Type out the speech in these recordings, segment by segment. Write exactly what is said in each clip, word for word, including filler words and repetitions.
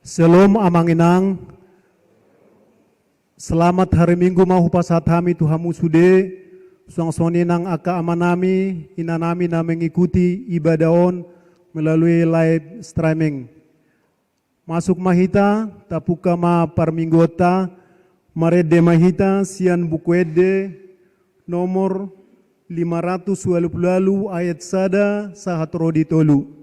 Shalom, Amang Inang. Selamat hari Minggu ma hupasahat hami tu hamu sude, suang songon i nang angka amanami, inanami na mengikuti ibadah on melalui live streaming. Masuk ma hita, tapungka ma parmingguonta, marende ma hita sian Buku Ende nomor lima ratus ualu pulu ualu ayat sada sahat ro di tolu.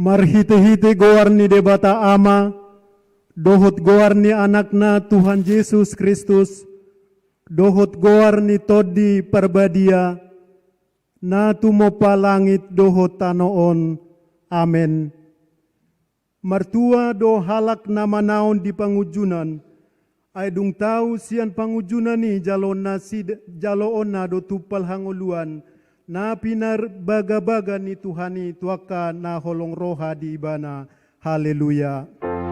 Marhitehite goar ni Debata Ama, dohot goar ni Anakna Tuhan Jesus Kristus, dohot goar ni Tondi Parbadia, na tumompa langit dohot tano on. Amen. Martua do halak na manaon di pangunjunan, ai dung tau sian pangunjunan i jaloonna sid-, jaloonna do tumpal hangoluan, na pinarbagabaga ni Tuhan i tu angka na holong roha di Ibana. Haleluya. Haleluya.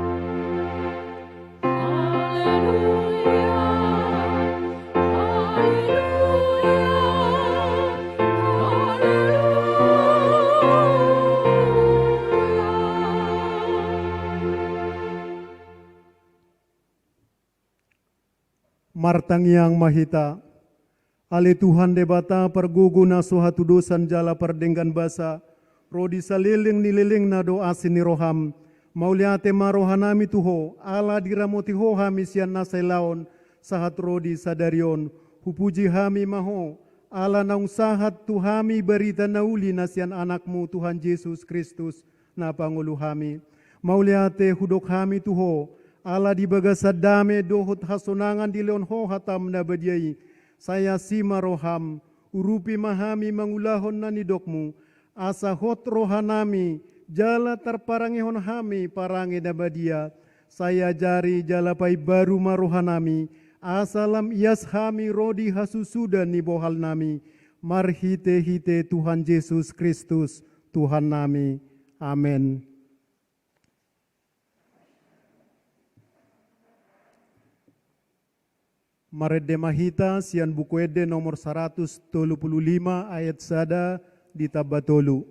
Haleluya. Haleluya. Martangiang ma hita. Ale Tuhan Debata, pargogo na so hatudosan jala pardenggan basa, ro di saleleng ni lelengna do asi ni roham. Mauliate ma rohanami tu Ho, ala diramoti Ho hami sian na sailaon, sahat ro di sadari on. Hupuji hami ma Ho, ala naung sahat tu hami barita na uli na sian Anakmu Tuhan Jesus Kristus, na pangolu hami. Mauliate hudok hami tu Ho, ala di bagasan dame dohot hasonangan dilehon Ho hatam na badia i. Sai asi ma roham, urupi ma hami mangulahon na nidokmu, asa hot rohanami, jala tarparangehon hami parange na badia. Sai ajari jala paimbaru ma rohanami, asa lam ias hami ro di hasusudan ni bohalnami, marhitehite Tuhan Jesus Kristus, Tuhannami. Amen. Marende ma hita sian Buku Ende nomor saratus tolu pulu lima ayat sada ditamba tolu.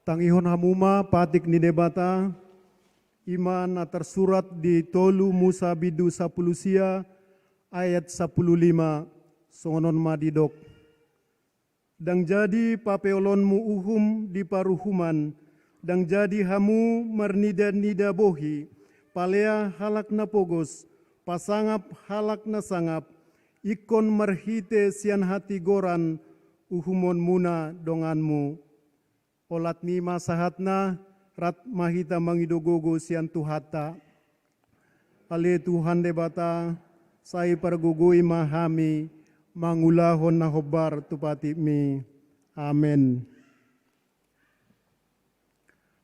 Tangihon hamu ma patik ni Debata, i ma na tarsurat di tolu Musa bindu sampulu sia ayat sampulu lima, songon on ma didok. Ndang jadi papeolonmu uhum di paruhuman, ndang jadi hamu marnida-nida bohi, palea halak na pogos, pasangap halak na sangap, ingkon marhite sian hatigoran uhumonmuna donganmu. Olat ni ma sahatna, rap ma hita mangido gogo sian Tuhanta. Ale Tuhan Debata, sai pargogoi ma hami mangulahon na hombar tu patikmi. Amen.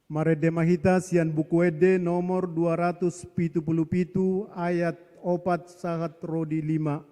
Marende ma hita sian Buku Ende nomor dua ratus pitu pulu pitu ayat opat sahat ro di lima.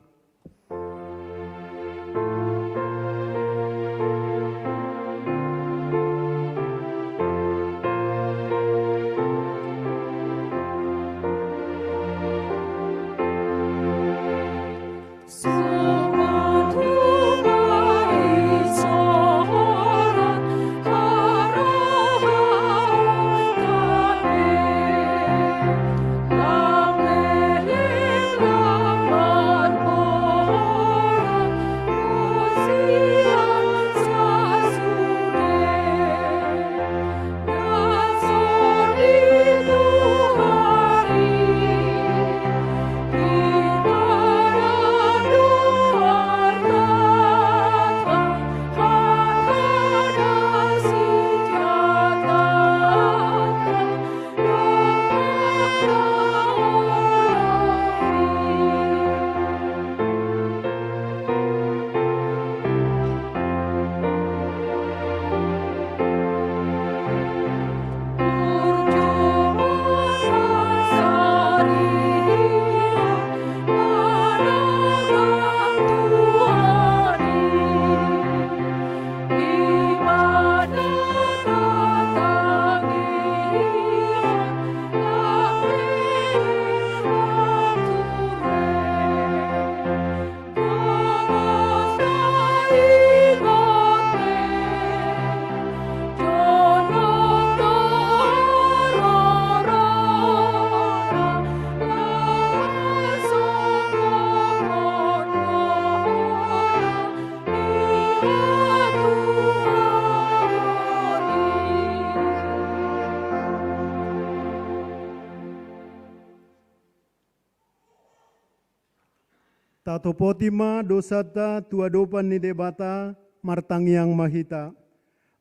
Tatopoti ma dosanta tu adopan ni Debata, martangiang ma hita.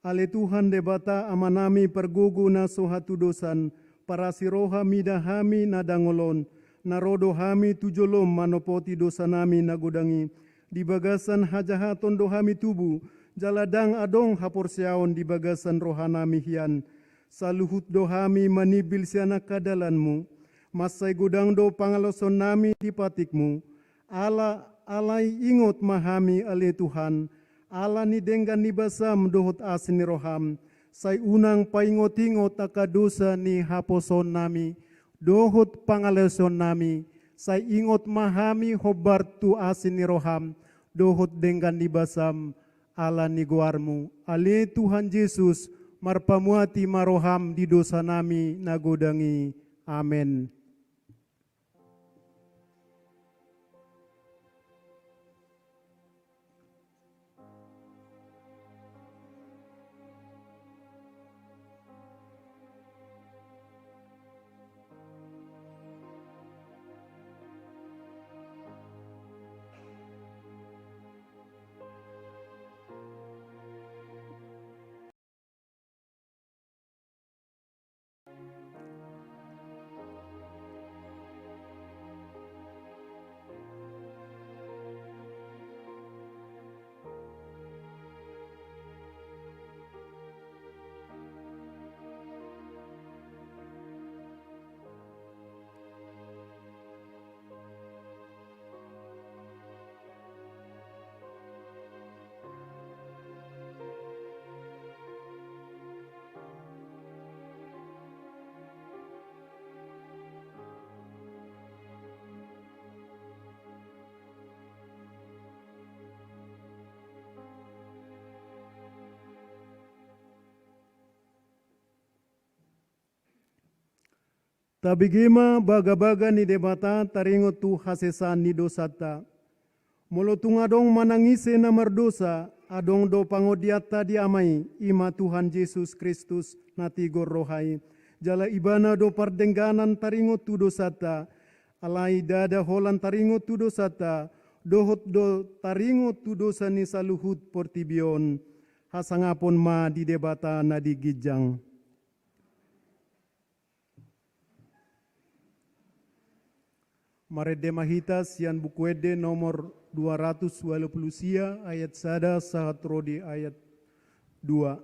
Ale Tuhan Debata Amanami pargogo na so hatudosan, parasi roha mida hami na dangol on, na ro do hami tu jolom manopoti dosanami na godang i, di bagasan hajahaton do hami tubu, jala ndang adong haporseaon di bagasan rohanami hian. Saluhut do hami manimbil sian angka dalanmu. Mansai godang do pangalaosion nami di patikmu. Ala, alai ingot ma hami ale Tuhan, ala ni denggan ni basam dohot asi ni roham, sai unang paingot-ingot angka dosa ni haposoon nami, dohot pangalaosion nami, sai ingot ma hami hombar tu asi ni roham, dohot denggan ni basam, ala ni goarmu, ale Tuhan Jesus, marpamuati ma roham di dosa nami na godang i. Amen. Tabege ma bagabaga ni Debata taringot tu hasesaan ni dosanta. Molo tung adong manang ise na mardosa, adong do pangondianta di Ama i, i ma Tuhan Jesus Kristus na tigor roha i. Jala Ibana do pardengganan taringot tu dosanta. Alai ndada holan taringot tu dosanta, dohot do taringot tu dosa ni saluhut portibi on. Hasangapon ma di Debata na di ginjang. Marende ma hita sian Buku Ende nomor dua ratus ualu pulu sia, ayat sada sahat ro di ayat dua.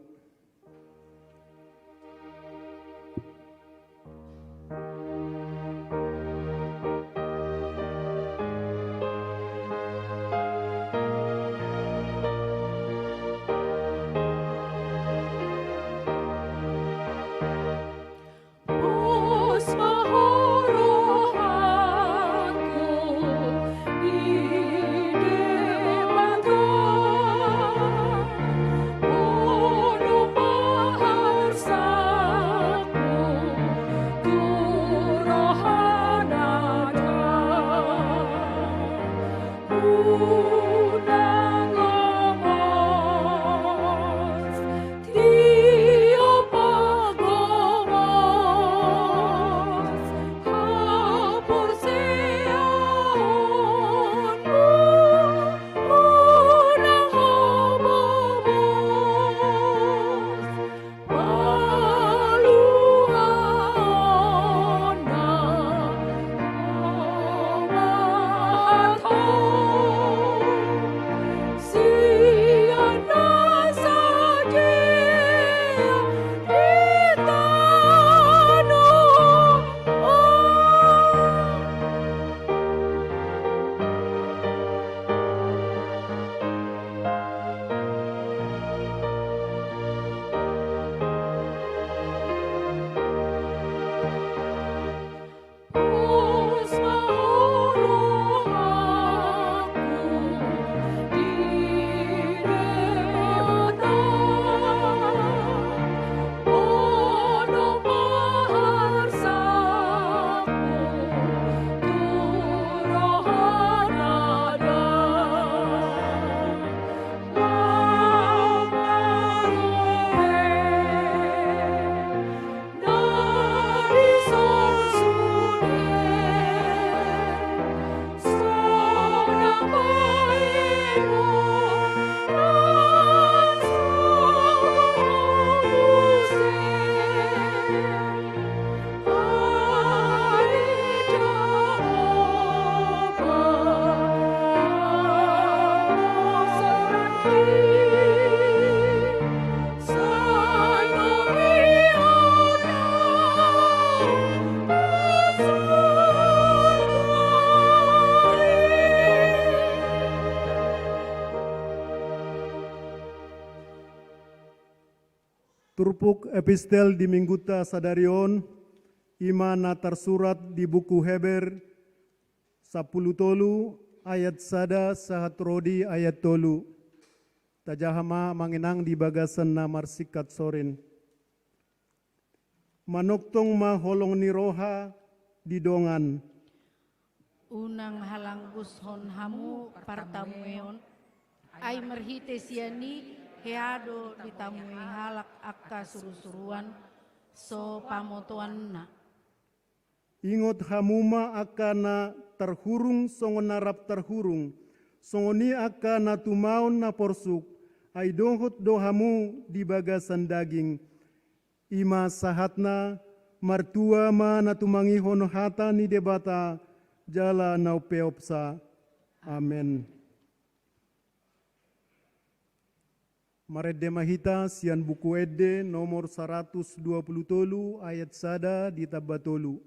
Turpuk epistel di minggunta sadari on, i ma na tarsurat di buku Heber, sampulu tolu ayat sada sahat ro di ayat tolu. Tajaha ma amang inang di bagasan na marsingkat sorin. Manongtong ma holong ni roha di dongan. Unang halanggushon hamu partamueon, ai marhite sian i hea do ditamui halak angka surusuruan so pamotoanna. Ingot hamu ma angka na tarhurung songon na rap tarhurung, songon i angka na tumaon na porsuk, ai dohot do hamu di bagasan daging. I ma sahatna. Martua ma na tumangihon hata ni Debata jala na umpeopsa. Amen. Marende ma hita sian Buku Ende nomor saratus dua pulu tolu ayat sada ditamba tolu.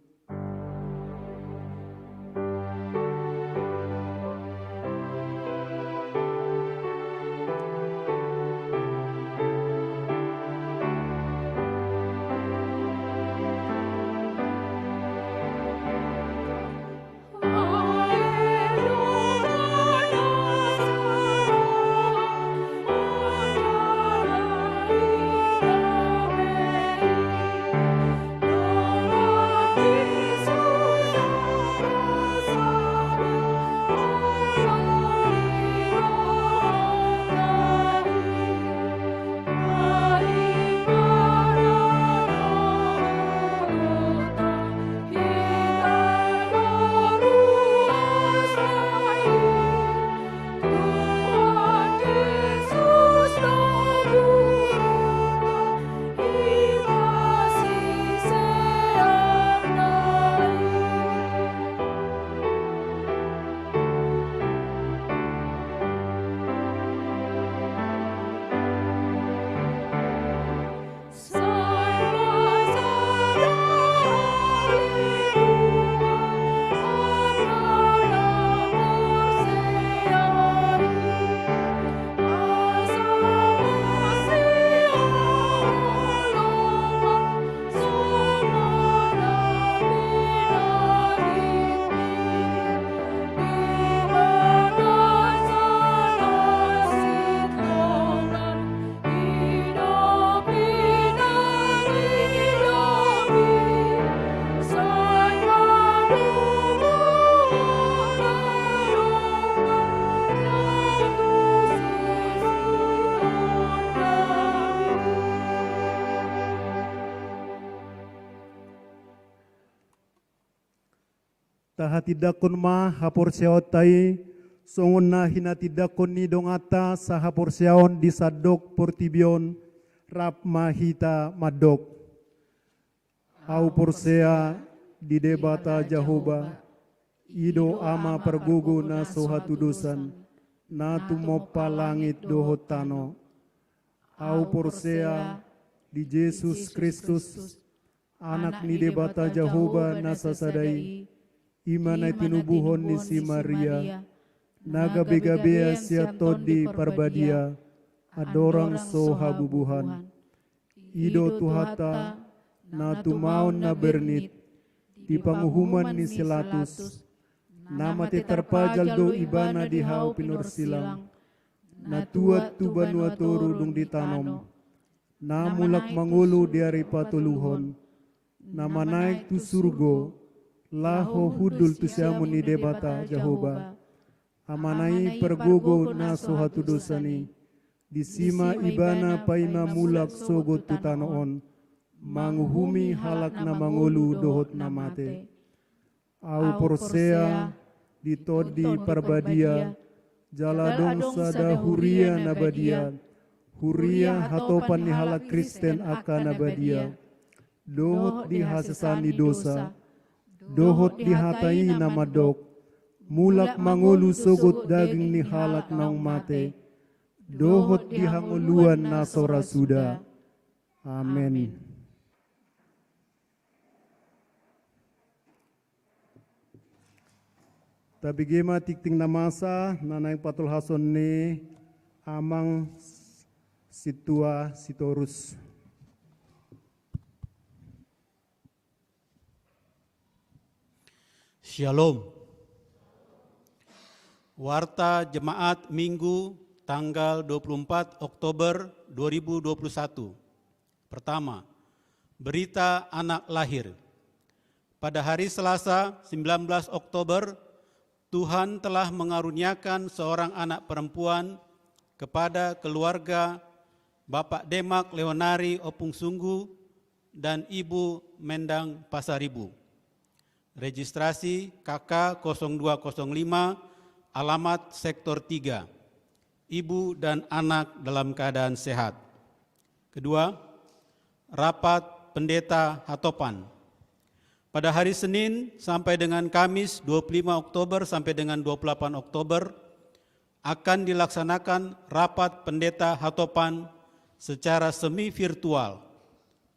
Tahatindangkon ma haporseaonta i, songon na hinatindangkon ni donganta sahaporseaon di sandok portibi on, rap ma hita mandok. Ahu porsea di Debata Jahowa, i do Ama pargogo na so hatudosan, na tumompa langit dohot tano. Ahu porsea di Jesus Kristus, Anak ni Debata Jahowa na sasada i, i ma na tinubuhon ni si Maria, na gabe-gabean sian Tondi Parbadia, andorang so habubuhan. I do Tuhanta, na tumaon na bernit, di panguhuman ni si Latus, na mate tarpajal do ibana di hau pinorsilang, na tuat tu banua toru dung ditanom, na mulak mangolu di ari patoluhon, na manaek tu surgo, laho hundul tu siamun ni Debata Jahowa. Amana i pargogo na so hatudosan i, disi ma ibana paima mulak sogot tu tano on, manguhumi halak na mangolu dohot na mate. Ahu porsea di Tondi Parbadia, jala adong sada huria na badia, huria hatopan ni halak Kristen angka na badia, dohot di hasesaan ni dosa, dohot di hata i na mandok, mulak mangolu sogot daging ni halak naung mate, dohot di hangoluan na so ra suda. Amen. Tabege ma tingting na masa na naeng patolhason ni Amang Sintua Sitorus. Syalom. Warta Jemaat Minggu tanggal dua puluh empat Oktober dua ribu dua puluh satu. Pertama, berita anak lahir. Pada hari Selasa, sembilan belas Oktober, Tuhan telah mengaruniakan seorang anak perempuan kepada keluarga Bapak Demak Leonari Opung Sunggu dan Ibu Mendang Pasaribu. Registrasi K K kosong dua kosong lima, alamat Sektor tiga. Ibu dan anak dalam keadaan sehat. Kedua, rapat pendeta hatopan. Pada hari Senin sampai dengan Kamis, dua puluh lima Oktober sampai dengan dua puluh delapan Oktober, akan dilaksanakan rapat pendeta hatopan secara semi virtual,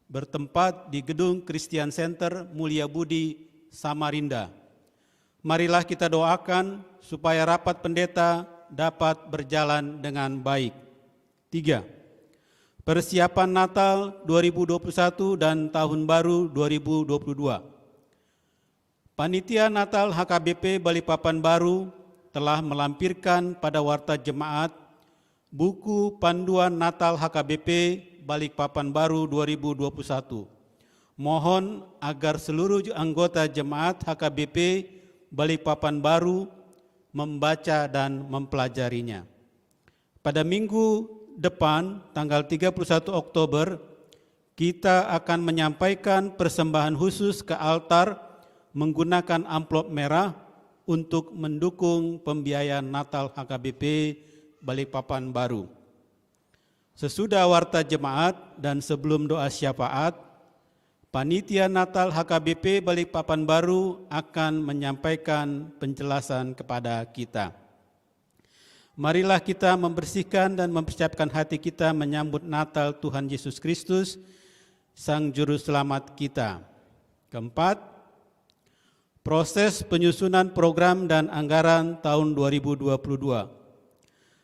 bertempat di Gedung Christian Center Mulia Budi, Samarinda. Marilah kita doakan supaya rapat pendeta dapat berjalan dengan baik. Tiga, persiapan Natal dua ribu dua puluh satu dan Tahun Baru dua ribu dua puluh dua. Panitia Natal H K B P Balikpapan Baru telah melampirkan pada Warta Jemaat buku panduan Natal H K B P Balikpapan Baru dua ribu dua puluh satu. Mohon agar seluruh anggota jemaat H K B P Balikpapan Baru membaca dan mempelajarinya. Pada minggu depan, tanggal tiga puluh satu Oktober, kita akan menyampaikan persembahan khusus ke altar menggunakan amplop merah untuk mendukung pembiayaan Natal H K B P Balikpapan Baru. Sesudah warta jemaat dan sebelum doa syafaat, panitia Natal H K B P Balikpapan Baru akan menyampaikan penjelasan kepada kita. Marilah kita membersihkan dan mempersiapkan hati kita menyambut Natal Tuhan Yesus Kristus, Sang Juru Selamat kita. Keempat, proses penyusunan program dan anggaran tahun dua ribu dua puluh dua.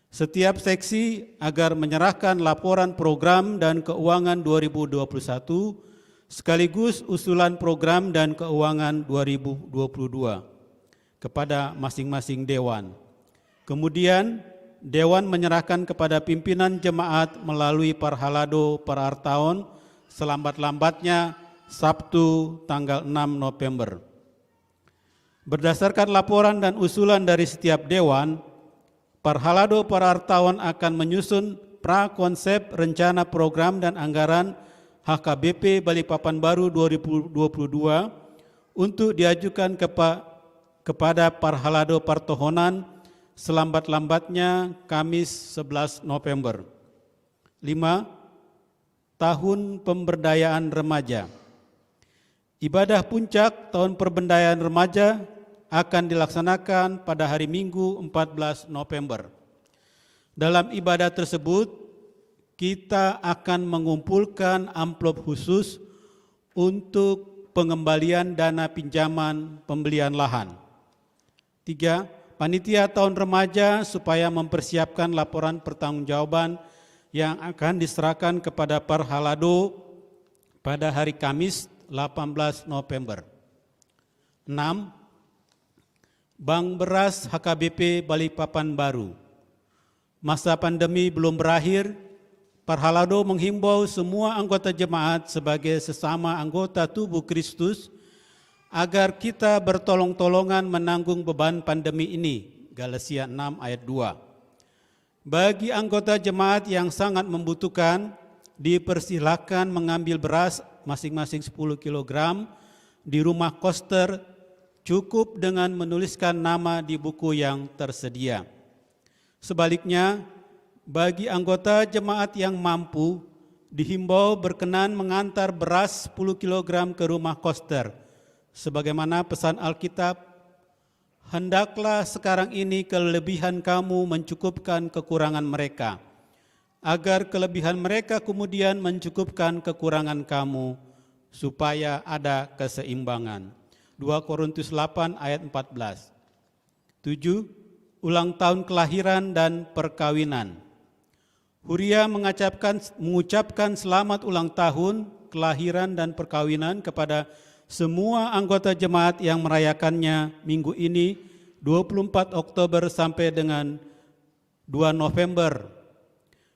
Setiap seksi agar menyerahkan laporan program dan keuangan dua ribu dua puluh satu sekaligus usulan program dan keuangan dua ribu dua puluh dua kepada masing-masing dewan. Kemudian, dewan menyerahkan kepada pimpinan jemaat melalui parhalado parartaon selambat-lambatnya Sabtu tanggal enam November. Berdasarkan laporan dan usulan dari setiap dewan, parhalado parartaon akan menyusun prakonsep rencana program dan anggaran H K B P Balikpapan Baru dua ribu dua puluh dua untuk diajukan kepa-, kepada parhalado partohonan selambat-lambatnya Kamis sebelas November. Lima, tahun pemberdayaan remaja. Ibadah puncak tahun pemberdayaan remaja akan dilaksanakan pada hari Minggu empat belas November. Dalam ibadah tersebut, kita akan mengumpulkan amplop khusus untuk pengembalian dana pinjaman pembelian lahan. Tiga, panitia tahun remaja supaya mempersiapkan laporan pertanggungjawaban yang akan diserahkan kepada parhalado pada hari Kamis delapan belas November. Enam, Bank Beras H K B P Balikpapan Baru. Masa pandemi belum berakhir, parhalado menghimbau semua anggota jemaat sebagai sesama anggota tubuh Kristus agar kita bertolong-tolongan menanggung beban pandemi ini. Galatia enam ayat dua. Bagi anggota jemaat yang sangat membutuhkan, dipersilahkan mengambil beras masing-masing sepuluh kilogram di rumah koster, cukup dengan menuliskan nama di buku yang tersedia. Sebaliknya, bagi anggota jemaat yang mampu, dihimbau berkenan mengantar beras sepuluh kilogram ke rumah koster. Sebagaimana pesan Alkitab, "Hendaklah sekarang ini kelebihan kamu mencukupkan kekurangan mereka, agar kelebihan mereka kemudian mencukupkan kekurangan kamu, supaya ada keseimbangan." Dua Korintus delapan ayat empat belas. Tujuh, ulang tahun kelahiran dan perkawinan. Huria mengacapkan, mengucapkan selamat ulang tahun, kelahiran, dan perkawinan kepada semua anggota jemaat yang merayakannya minggu ini, dua puluh empat Oktober sampai dengan dua November.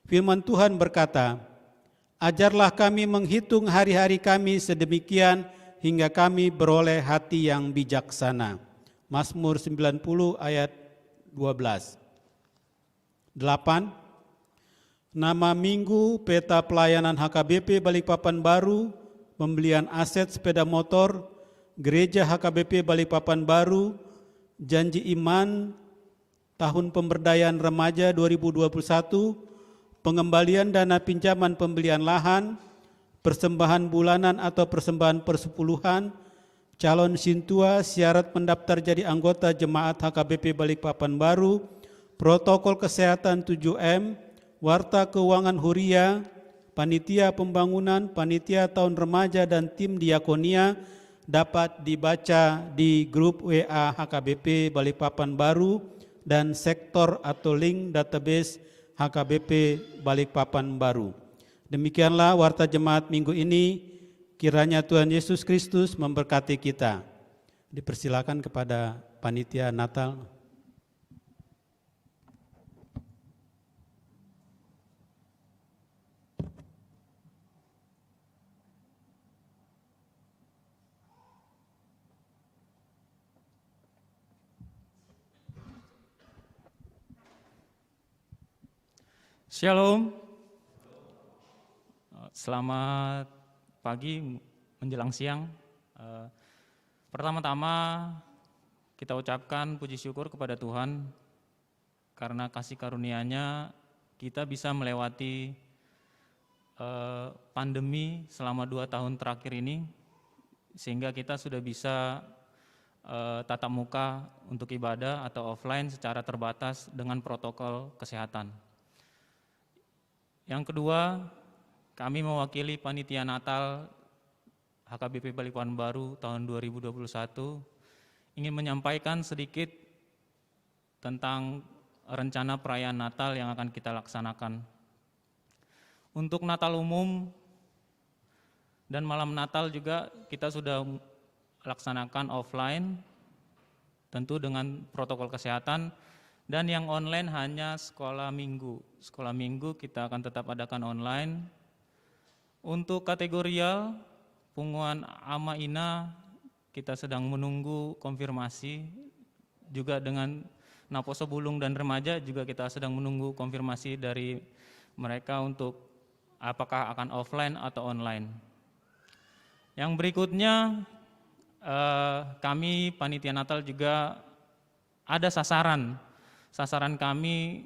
Firman Tuhan berkata, "Ajarlah kami menghitung hari-hari kami sedemikian hingga kami beroleh hati yang bijaksana." Mazmur sembilan puluh ayat dua belas. Delapan, nama minggu, peta pelayanan H K B P Balikpapan Baru, pembelian aset sepeda motor, gereja H K B P Balikpapan Baru, janji iman, tahun pemberdayaan remaja dua ribu dua puluh satu, pengembalian dana pinjaman pembelian lahan, persembahan bulanan atau persembahan persepuluhan, calon sintua, syarat mendaftar jadi anggota jemaat H K B P Balikpapan Baru, protokol kesehatan tujuh M, warta keuangan huria, panitia pembangunan, panitia tahun remaja, dan tim diakonia dapat dibaca di grup W A H K B P Balikpapan Baru dan sektor atau link database H K B P Balikpapan Baru. Demikianlah warta jemaat minggu ini. Kiranya Tuhan Yesus Kristus memberkati kita. Dipersilakan kepada panitia Natal. Shalom. Selamat pagi menjelang siang. Eh, pertama-tama kita ucapkan puji syukur kepada Tuhan karena kasih karunia-Nya kita bisa melewati, eh, pandemi selama dua tahun terakhir ini, sehingga kita sudah bisa, eh, tatap muka untuk ibadah atau offline secara terbatas dengan protokol kesehatan. Yang kedua, kami mewakili Panitia Natal H K B P Balikpapan Baru tahun dua ribu dua puluh satu ingin menyampaikan sedikit tentang rencana perayaan Natal yang akan kita laksanakan. Untuk Natal umum dan malam Natal juga kita sudah laksanakan offline, tentu dengan protokol kesehatan, dan yang online hanya sekolah minggu. Sekolah minggu kita akan tetap adakan online. Untuk kategorial, punguan ama ina, kita sedang menunggu konfirmasi. Juga dengan naposo bulung dan remaja juga kita sedang menunggu konfirmasi dari mereka untuk apakah akan offline atau online. Yang berikutnya, eh, kami panitia Natal juga ada sasaran. Sasaran kami,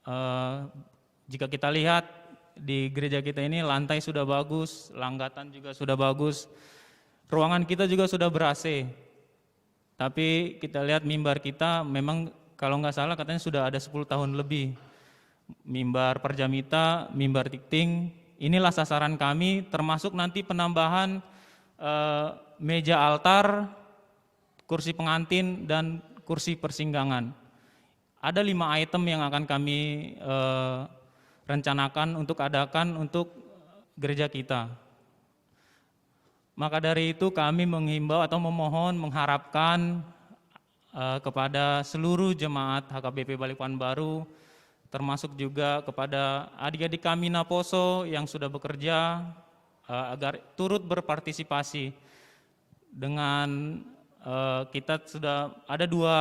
eh, jika kita lihat di gereja kita ini, lantai sudah bagus, langgatan juga sudah bagus, ruangan kita juga sudah ber-A C. Tapi kita lihat mimbar kita memang, kalau nggak salah, katanya sudah ada sepuluh tahun lebih. Mimbar parjamita, mimbar tingting, inilah sasaran kami, termasuk nanti penambahan, eh, meja altar, kursi pengantin, dan kursi persinggangan. Ada lima item yang akan kami, eh, rencanakan untuk adakan untuk gereja kita. Maka dari itu, kami menghimbau atau memohon, mengharapkan, eh, kepada seluruh jemaat H K B P Balikpapan Baru, termasuk juga kepada adik-adik kami naposo yang sudah bekerja, eh, agar turut berpartisipasi dengan, eh, kita sudah ada dua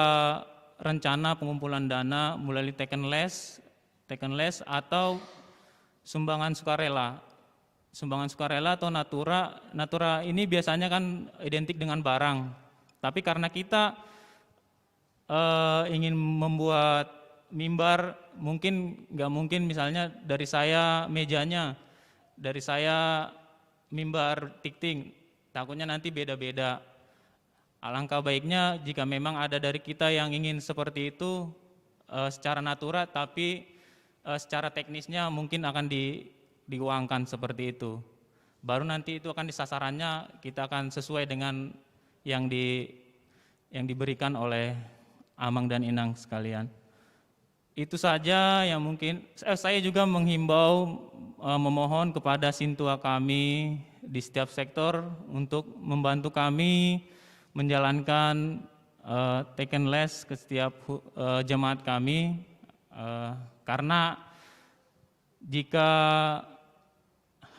rencana pengumpulan dana melalui taken less, taken less atau sumbangan sukarela. Sumbangan sukarela atau natura, natura ini biasanya kan identik dengan barang. Tapi karena kita, eh, ingin membuat mimbar, mungkin nggak mungkin misalnya dari saya mejanya, dari saya mimbar tingting, takutnya nanti beda-beda. Alangkah baiknya jika memang ada dari kita yang ingin seperti itu, eh, secara natura, tapi, eh, secara teknisnya mungkin akan di-, diuangkan seperti itu. Baru nanti itu akan disasarannya, kita akan sesuai dengan yang di-, yang diberikan oleh Amang dan Inang sekalian. Itu saja yang mungkin, eh, saya juga menghimbau, eh, memohon kepada sintua kami di setiap sektor untuk membantu kami menjalankan, eh, taken less ke setiap hu-, eh, jemaat kami, eh, karena jika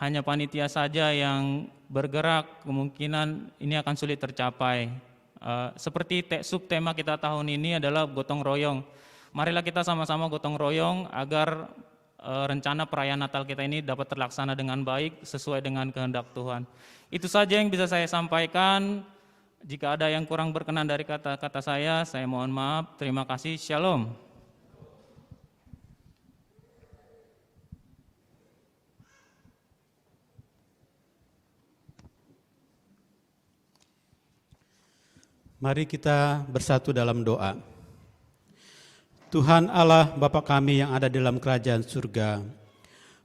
hanya panitia saja yang bergerak, kemungkinan ini akan sulit tercapai. Eh, seperti te-, subtema kita tahun ini adalah gotong royong. Marilah kita sama-sama gotong royong agar, eh, rencana perayaan Natal kita ini dapat terlaksana dengan baik, sesuai dengan kehendak Tuhan. Itu saja yang bisa saya sampaikan. Jika ada yang kurang berkenan dari kata-kata saya, saya mohon maaf. Terima kasih. Shalom. Mari kita bersatu dalam doa. Tuhan Allah, Bapa kami yang ada di dalam kerajaan surga,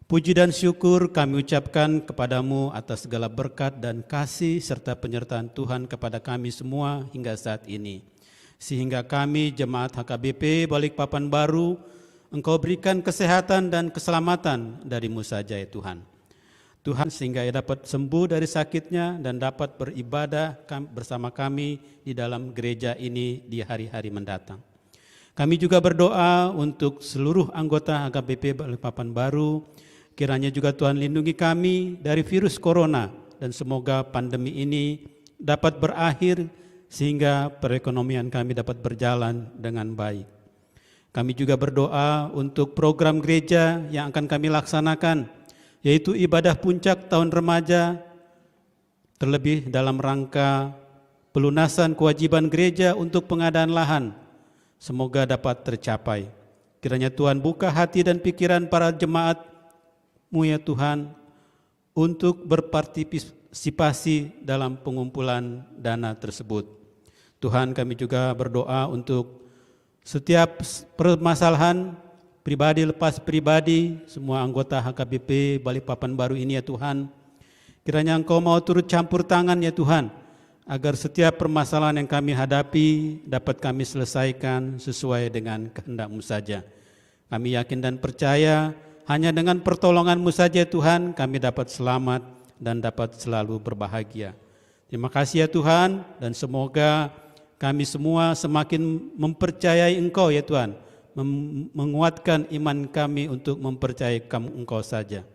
puji dan syukur kami ucapkan kepada-Mu atas segala berkat dan kasih serta penyertaan Tuhan kepada kami semua hingga saat ini. Sehingga kami, jemaat H K B P Balikpapan Baru, Engkau berikan kesehatan dan keselamatan dari-Mu saja, ya Tuhan. Tuhan, sehingga ia dapat sembuh dari sakitnya dan dapat beribadah kam-, bersama kami di dalam gereja ini di hari-hari mendatang. Kami juga berdoa untuk seluruh anggota H K B P Balikpapan Baru, kiranya juga Tuhan lindungi kami dari virus corona, dan semoga pandemi ini dapat berakhir sehingga perekonomian kami dapat berjalan dengan baik. Kami juga berdoa untuk program gereja yang akan kami laksanakan, yaitu ibadah puncak tahun remaja, terlebih dalam rangka pelunasan kewajiban gereja untuk pengadaan lahan. Semoga dapat tercapai. Kiranya Tuhan buka hati dan pikiran para jemaat-Mu, ya Tuhan, untuk berpartisipasi dalam pengumpulan dana tersebut. Tuhan, kami juga berdoa untuk setiap s-, permasalahan pribadi lepas pribadi, semua anggota H K B P Balikpapan Baru ini, ya Tuhan. Kiranya Engkau mau turut campur tangan, ya Tuhan, agar setiap permasalahan yang kami hadapi dapat kami selesaikan sesuai dengan kehendak-Mu saja. Kami yakin dan percaya, hanya dengan pertolongan-Mu saja, Tuhan, kami dapat selamat dan dapat selalu berbahagia. Terima kasih, ya Tuhan, dan semoga kami semua semakin mempercayai Engkau, ya Tuhan, mem-, menguatkan iman kami untuk mempercayai Kam-, Engkau saja.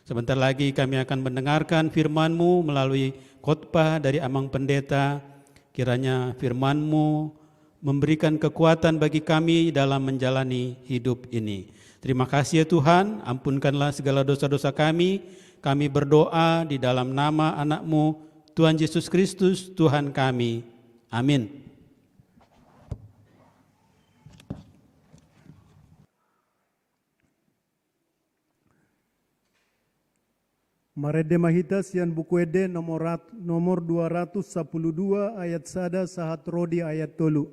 Sebentar lagi kami akan mendengarkan firman-Mu melalui khotbah dari Amang Pendeta. Kiranya firman-Mu memberikan kekuatan bagi kami dalam menjalani hidup ini. Terima kasih, ya Tuhan, ampunkanlah segala dosa-dosa kami. Kami berdoa di dalam nama Anak-Mu, Tuhan Yesus Kristus, Tuhan kami. Amin. Marende ma hita sian Buku Ende nomor rat-, nomor dua ratus sapuluh dua, ayat sada sahat ro di ayat tolu.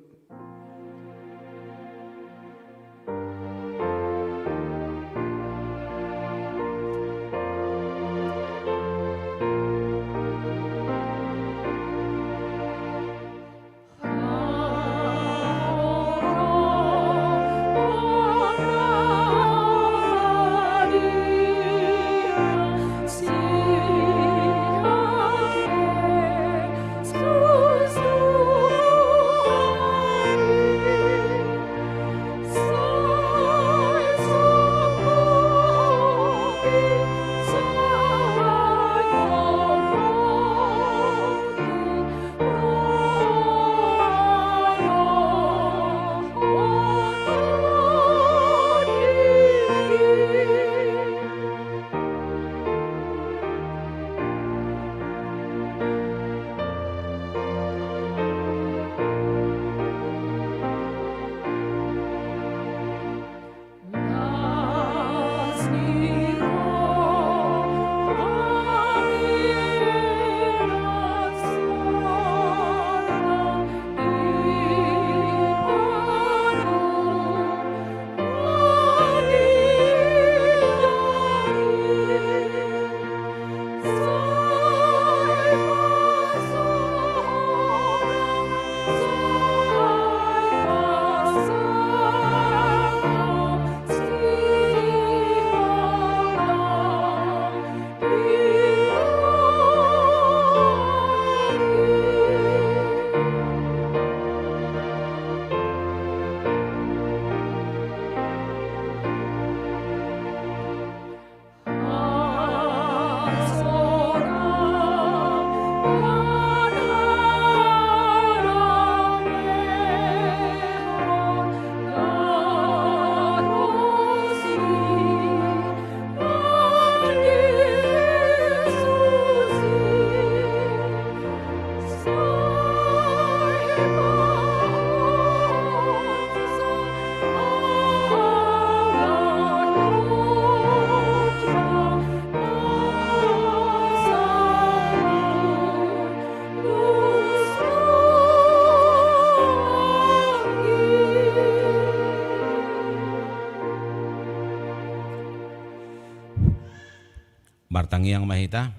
Martangiang ma hita.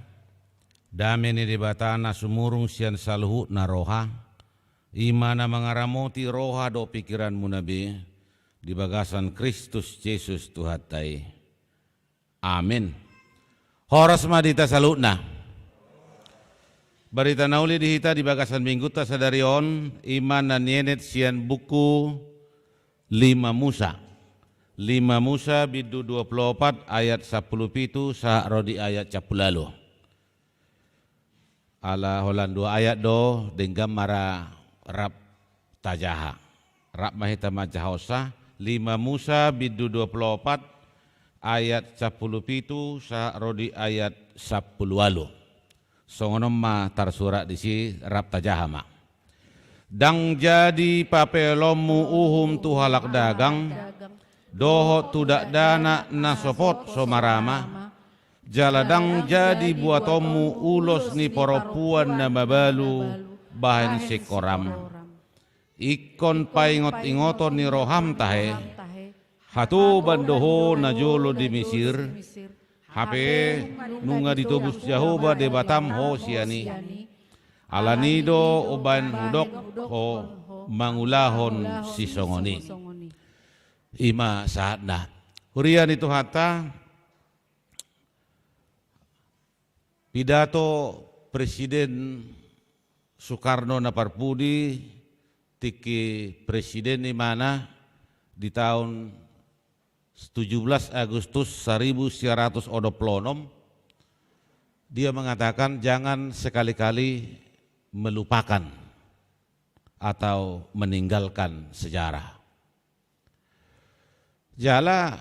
Dame ni Debata na sumurung sian saluhutna roha, i ma na mangaramoti roha dohot pingkiranmuna be, di bagasan Kristus Jesus Tuhanta i. Amin. Horas ma di hita saluhutna. Barita na uli di hita di bagasan minggunta sadari on, i ma na nienet sian buku Lima Musa. Lima Musa bindu dua pulu opat ayat sampulu pitu sahat ro di ayat sampulu ualu. Ala holan dua ayat do, denggan ma ra rap tajaha. Rap ma hita manjahahonsa. Lima Musa bindu dua pulu opat ayat sampulu pitu sahat ro di ayat sampulu ualu. Songon on ma tarsurat disi, rap tajaha ma. Ndang jadi papeolonmu uhum tu halak dagang, dohot tu dakdanak na sopot so marama, jala ndang jadi buatonmu ulos ni parompuan na mabalu bahen singkoram. Ingkon paingotingoton ni roham tahe, hatoban do ho najolo di Misir, hape nunga ditobus Jahowa Debatam ho sian i. Alani do umbahen hudok ho mangulahon sisongon i. I ma sahatna. Huria ni Tuhanta, pidato Presiden Soekarno na parpudi, tingki presiden imana di taon tujuh belas Agustus seribu sembilan ratus onom puluh enam, dia mengatakan, "Jangan sekali-kali melupakan atau meninggalkan sejarah." Jala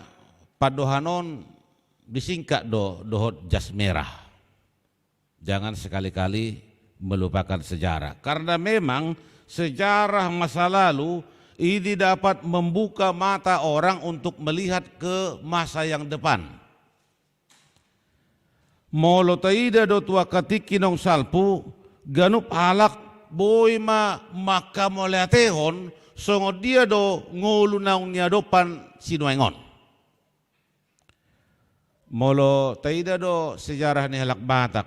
pandohan on disingkat do dohot jas merah. Jangan sekali-kali melupakan sejarah. Karena memang sejarah masa lalu ini dapat membuka mata orang untuk melihat ke masa yang depan. Molo taida do tu angka tingki naung salpu, ganup halak boi ma mangkamauliatehon songon dia do ngolu naung niadopan sinuaeng on. Molo taida do sejarah ni halak Batak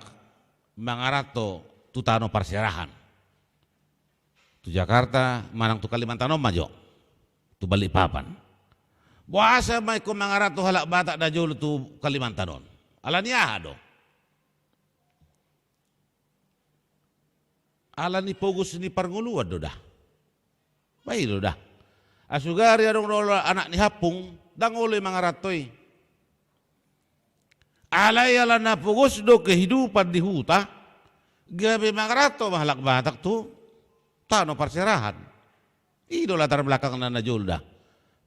mangaranto tu tano parserahan, tu Jakarta manang tu Kalimantan on ma jo, tu Balikpapan. Boasa ma ingkon mangaranto halak Batak na jolo tu Kalimantan on? Ala ni aha do? Ala ni pogos ni parngoluan do da. Ba i do da. Asugari adong do anak ni hampung, ndang olo i mangaranto i. Alai ala na pogos do kehidupan di huta, gabe mangaranto ma halak Batak tu tano parserahan. I do latar belakangna na jolo da.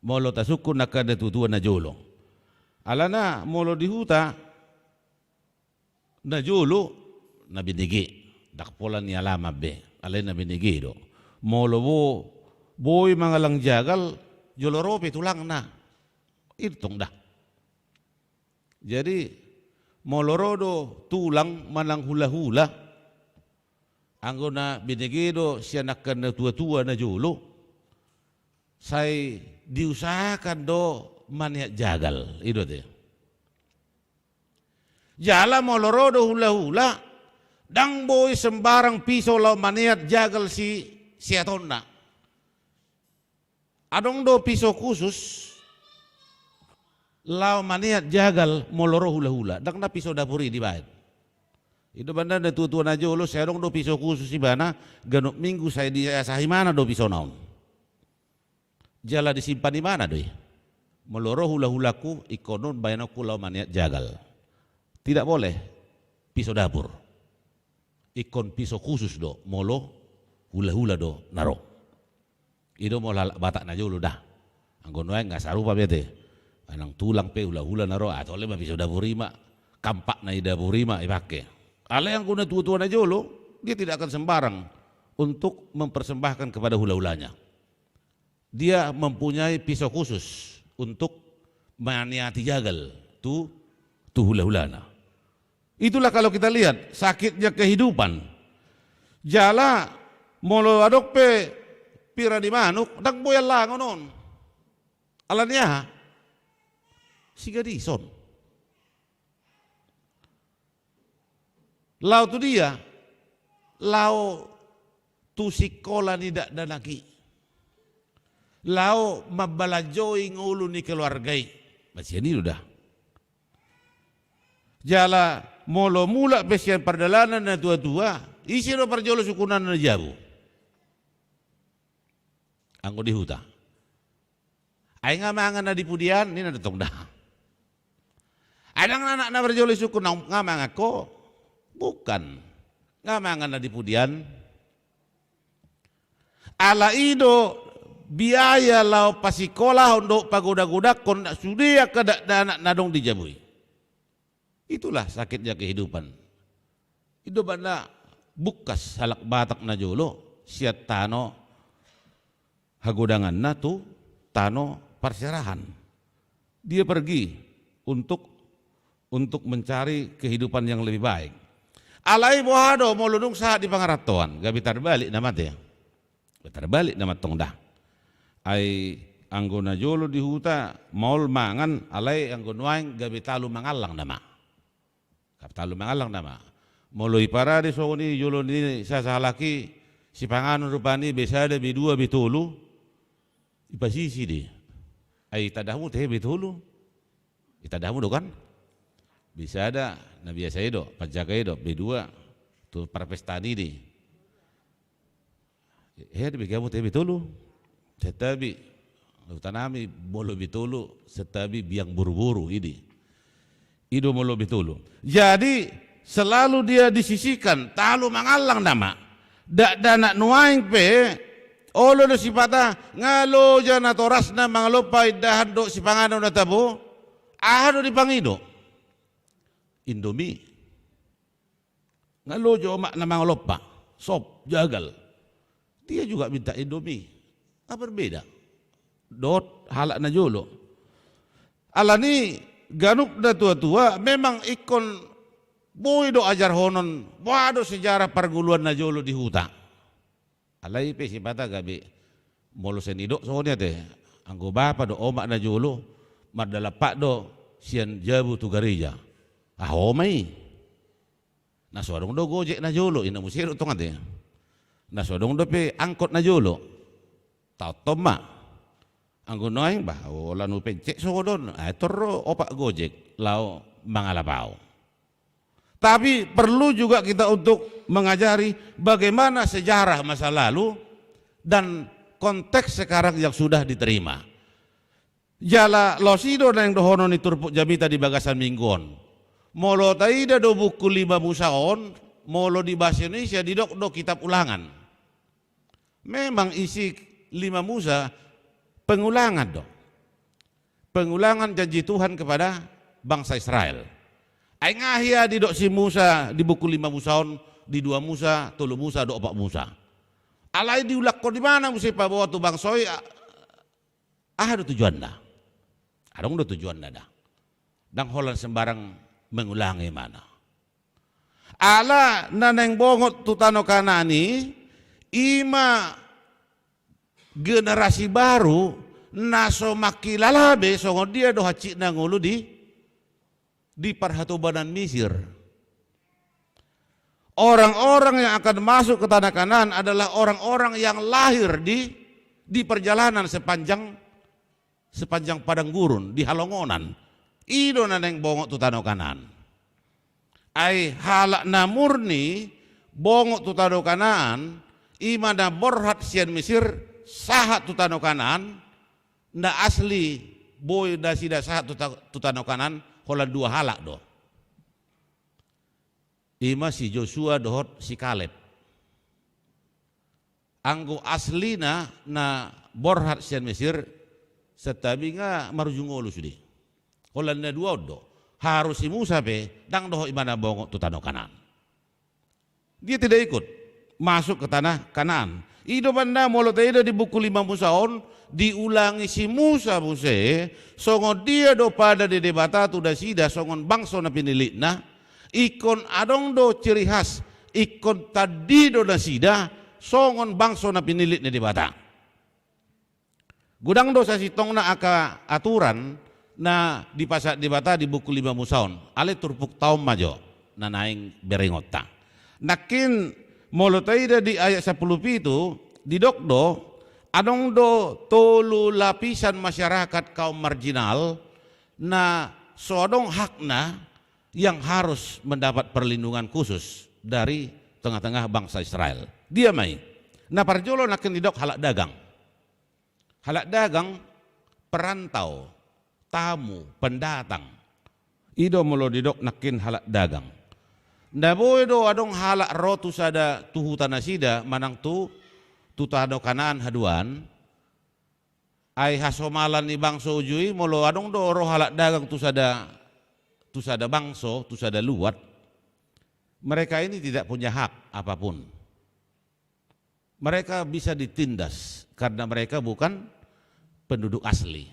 Molo tasungkun angka na tuatua na jolo. Alana molo di huta, na jolo na binege, ndang pola ni alaman be, alai na binege do. Molo bo, boi mangallang jagal, jolo ro pe tulangna. I do tong da. Jadi molo ro do tulang manang hulahula, anggo na binege do sian angka na tuatua na jolo, sai diusahakan do maneat jagal, i do ate. Jala molo ro do hulahula, ndang boi sembarang piso laho maneat jagal si, siseatonna. Adong do piso khusus laho maneat jagal molo ro hulahula, ndang na piso dapur i dibaen. I do umbahen na tuatua na jolo, sai adong do piso khusus ibana, ganup minggu sai diasah ibana do pisona on. Jala disimpan ibana do i. Molo ro hulahulangku, ingkon on baenonku laho maneat jagal. Tidak boleh piso dapur. Ingkon piso khusus do molo hulahula do na ro. I do molo halak Batak na jolo da. Anggo nuaeng nga sarupa be ate. Manang tulang pe hulahula na ro, ah, tole ma piso dapur i ma. Kampakna i dapur i ma ipake. Alai anggo na tuatua na jolo, dia tidak akan sembarang untuk mempersembahkan kepada hulahulanya. Dia mempunyai piso khusus untuk maneati jagal tu, tu hulahulana. Itulah kalau kita lihat sakitnya kehidupan. Jala molo adong pe pira ni manuk, ndang boi allangon on. Ala ni aha? Sigadison. Laho tu dia? Laho tu sikola ni dakdanak i. Laho mambalanjoi ngolu ni keluarga i. Ba sian i do da. Jala molo mulak pe sian pardalanan na tuatua, ise do parjolo sungkunanna na jabu? Anggo di huta. Ai nga mangan na di pudian, ninna do tong da. Ai ndang anak na parjolo disungkun, nga mangan ho? Bukan. Nga mangan na di pudian. Ala i do biaya laho pasikolahon dohot pagodagodangkon sude angka dakdanak na adong di jabu i. Itulah sakitnya kehidupan. I do umbahen na bungkas halak Batak na jolo sian tano hagodanganna tu tano parserahan. Dia pergi untuk, untuk mencari kehidupan yang lebih baik. Alai boha do molo dung sahat di pangarantoan, gabe tarbalik nama ate. Tarbalik nama tong da. Ai anggo na jolo di huta maol mangan, alai anggo nuaeng gabe talu mangallang nama. Gabe talu mangallang nama. Molo iparade songon i jolo ni sasahalak i, sipanganon rupani B sada, B dua, B tolu, ipasisi do i. Ai tandahmu tehe B tolu? Itandahmu do kan? B sada na biasa i do, panjaga i do, B dua tu parpestaan i do i. He, di B K mu tehe B tolu. Santabi, hutanami molo B tolu, santabi biang boruboru i do i. I do molo B tolu. Jadi selalu dia disisihkan, talu mangallang nama. Dakdanak nuaeng pe, olo do sipata, nga loja natorasna mangalompa indahan dohot sipanganon na tabo, aha do dipangido? Indomie. Nga loja omakna mangalompa. sop, jagal. Dia juga minta Indomie. Apa berbeda? Dohot halak na jolo. Alani ganup natua-tua memang ingkon boi do ajarhonon, boha do sejarah parngoluan na jolo di huta. Alai pe sipata gabe molo sai nidok songon i ate, anggo bapa dohot omak na jolo, mardalan pat do sian jabu tu gareja. Aha ma i? Na so adong do Gojek na jolo, i na muse do tongon ate. Na so adong dope angkot na jolo. Taothon ma. Anggo nuaeng bah, holan hupencet songon on, ai tor ro opat Gojek laho mangalap au. Tapi perlu juga kita untuk mengajari bagaimana sejarah masa lalu dan konteks sekarang yang sudah diterima. Jala losi do naeng dohonon ni turpuk jamita di bagasan minggu on. Molo taida do buku Lima Musa on, molo di bahasa Indonesia didok do kitab Ulangan. Memang isi Lima Musa pengulangan do. Pengulangan janji Tuhan kepada bangsa Israel. Ai nga hea didok si Musa di buku Lima Musa on, di Dua Musa, Tolu Musa, dohot Opat Musa. Alai diulakkon ibana muse paboa tu bangso i, a-, aha do tujuanna? Adong do tujuanna da. Ndang holan sembarang mengulangi ibana. Ala na naeng bongot tu tano Kanaan i, i ma generasi baru na so mangkilala be songon dia do hansit na ngolu di, di parhatobanan Misir. Orang-orang yang akan masuk ke tanah Kanaan adalah orang-orang yang lahir di, di perjalanan sepanjang sepanjang padang gurun, di halongonan. I do na naeng bongot tu tano Kanaan. Ai halak na murni bongot tu tano Kanaan, i ma na borhat sian Misir sahat tu tano Kanaan, na asli boi nasida sahat tu ta-, tu tano Kanaan, holan dua halak do. I ma si Josua dohot si Kaleb. Anggo aslina na borhat sian Mesir, santabi nga marujung ngolu sude. Holan na dua on do. Harus si Musa pe, ndang dohot ibana bongot tu tano Kanaan. Dia tidak ikut masuk ke tanah Kanaan. I do umbahen na molo taida di buku Lima Musa on, diulangi si Musa muse, songon dia do pada ni Debata tu nasida songon bangso na pinilitna, ingkon adong do ciri khas, ingkon tandi do nasida songon bangso na pinilit ni Debata. Godang do sasintongna angka aturan na dipasahat Debata di buku Lima Musa on, alai turpukta on ma jo na naeng berengonta. Nangkin molo taida di ayat sampulu pitu, didok do, adong do tolu lapisan masyarakat kaum marginal na so adong hakna yang harus mendapat perlindungan khusus dari tengah-tengah bangsa Israel. Dia ma i? Na parjolo nangkin didok halak dagang. Halak dagang, perantau, tamu, pendatang. I do molo didok nangkin halak dagang. Nda boi do adong halak ro tu sada, tu huta nasida manang tu, tu tano Kanaan haduan. Ai hasomalan ni bangso uju i, molo adong do ro halak dagang tu sada, tu sada bangso, tu sada luat, mereka ini tidak punya hak apapun. Mereka bisa ditindas karena mereka bukan penduduk asli.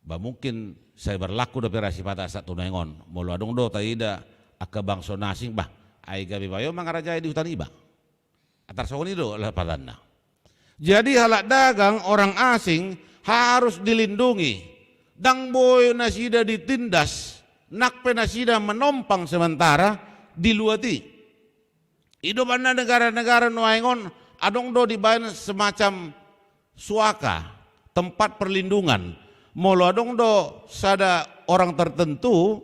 Bah, mungkin sai berlaku dope ra sipata sahat tu nuaeng on. Molo adong do taida angka bangso na asing, bah, ai gabe bayo mangarajai di huta niba. Antar songon i do lapatanna. Jadi halak dagang, orang asing, harus dilindungi. Ndang boi nasida ditindas, nang pe nasida menompang sementara di luat i. I do umbahen na negara-negara nuaeng on, adong do dibaen semacam suaka, tempat perlindungan. Molo adong do sada orang tertentu,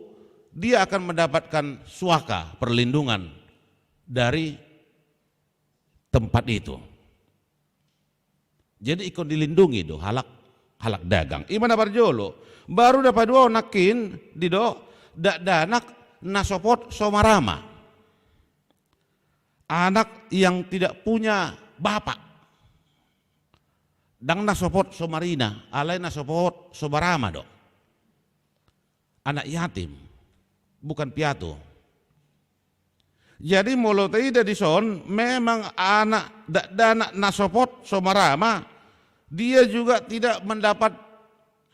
dia akan mendapatkan suaka, perlindungan dari tempat itu. Jadi ingkon dilindungi do halak, halak dagang. I ma na parjolo. Baru na paduahon nangkin didok, dakdanak na sopot so marama. Anak yang tidak punya bapak. Ndang na sopot so marina, alai na sopot so marama do. Anak yatim, bukan piatu. Jadi molo taida dison, memang anak dakdanak na so pot so marama, dia juga tidak mendapat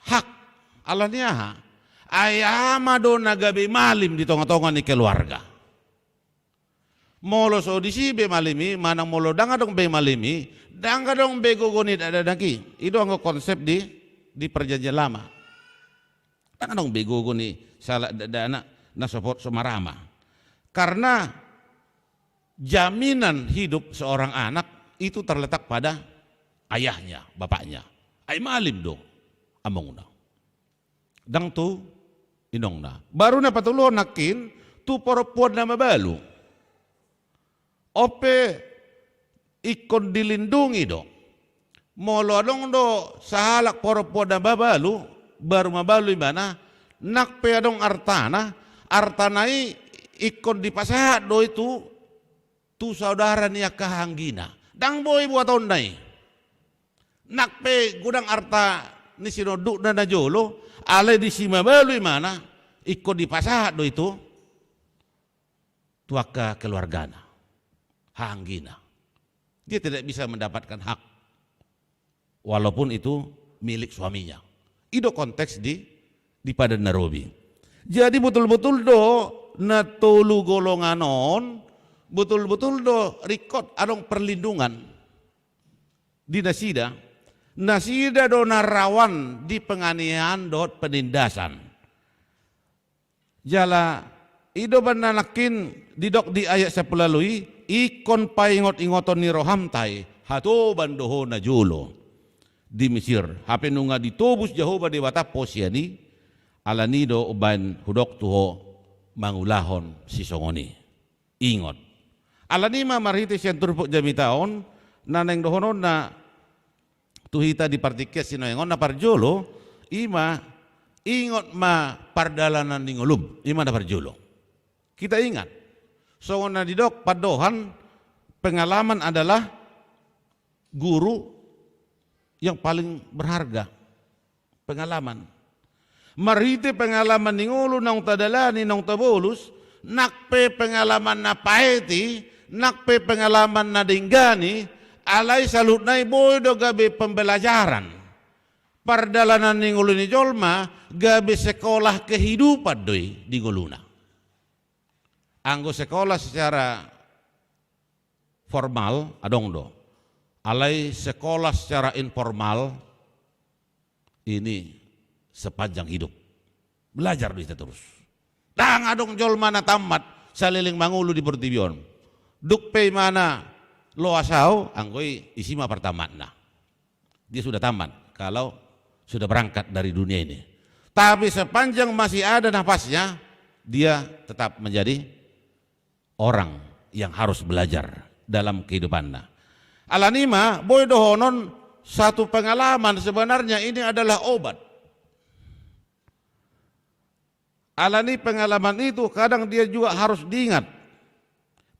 hak. Ala ni aha? Ai ama do na gabe malim di tongatonga ni keluarga. Molo so disi be malim i, manang molo ndang adong be malim i, ndang adong be gogo ni dakdanak i. I do anggo konsep di, di Perjanjian Lama. Ndang adong be gogo ni sahalak dakdanak na so pot so marama. Karena jaminan hidup seorang anak itu terletak pada ayahnya, bapaknya. Ai malim do amongna. Ndang tu inongna. Baru na patoluhon nangkin tu porompuan na mabalu. On pe ingkon dilindungi do. Molo adong do sahalak porompuan na mabalu, baru mabalu ibana, nang pe adong artana, artana i ingkon dipasahat do i tu, tu saudara ni angka hahaanggina. Ndang boi buatonna i. Nang pe godang arta ni sinondukna na jolo, alai di si mabalu ibana, ingkon dipasahat do i tu, tu angka keluargana, hahaanggina. Dia tidak bisa mendapatkan hak, walaupun itu milik suaminya. I do konteks di, di Padan na Robi. Jadi botul-botul do na tolu golongan on, botul-botul do ringkot adong perlindungan di nasida. Nasida do na rawan di penganiayaan dohot penindasan. Jala i do umbahen na nangkin didok di ayat sampulu ualu i, ingkon paingot-ingoton ni rohamta i, hatoban do ho na jolo di Mesir. Hape nunga ditobus Jahowa Debata posian i, ala ni do umbahen hudok tu ho mangulahon sisongon i. Ingot. Ala ni ma marhite sian turpuk jamita on, na naeng dohononna tu hita di partingkian sinaeng on, na parjolo, i ma ingot ma pardalanan ni ngolum, i ma na parjolo. Kita ingat, songon na didok pandohan, pengalaman adalah guru yang paling berharga. Pengalaman. Marhite pengalaman ni ngolu naung tadalani, naung tabolus, nang pe pengalaman na paet i, nang pe pengalaman na denggan i, alai saluhutna i boi do gabe pembelajaran. Pardalanan ni ngolu ni jolma gabe sekolah kehidupan do i di ngoluna. Anggo sekolah secara formal adong do. Alai sekolah secara informal ini sepanjang hidup. Belajar do hita terus. Ndang adong jolma na tamat saleleng mangolu di portibi on. Dung pe imana loas au, anggo i, isi ma partamatna. Dia sudah tamat kalau sudah berangkat dari dunia ini. Tapi sepanjang masih ada nafasnya, dia tetap menjadi orang yang harus belajar dalam kehidupanna. Ala ni ma, boi dohonon satu pengalaman sebenarnya ini adalah obat. Ala ni pengalaman itu kadang dia juga harus diingat.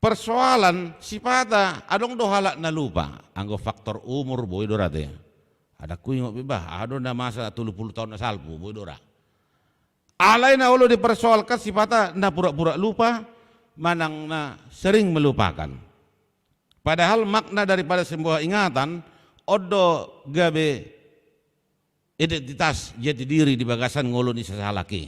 Persoalan sipata adong do halak na lupa. Anggo faktor umur boi do ra te. Adong huingot be bah, aha do na masa tolu pulu taon na salpu, boi do ra. Alai na olo dipersoalkan sipata na pura-pura lupa, manang na sering melupakan. Padahal makna daripada sebuah ingatan, on do gabe identitas jati diri di bagasan ngolu ni sasahalak i.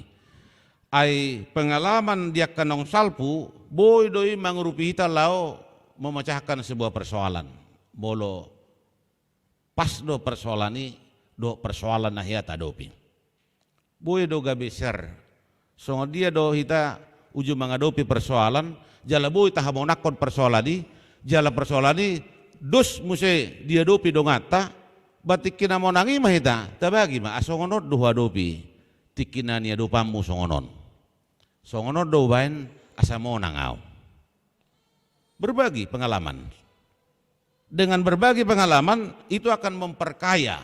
Ai pengalaman di angka naung salpu, boi do i mangurupi hita laho memecahkan sebuah persoalan. Molo pas do persoalan i, dohot persoalan na hea tahadopi. Boi do gabe share. Songon dia do hita uju mangadopi persoalan, jala boi tahamonangkon persoalan i, jala persoalan i dos muse diadopi donganta, ba tingki na monang i ma hita, tabagi ma, ah, songon on do huadopi, tingki na niadopanmu songon on. Songon on do hubaen asa monang au. Berbagi pengalaman. Dengan berbagi pengalaman, itu akan memperkaya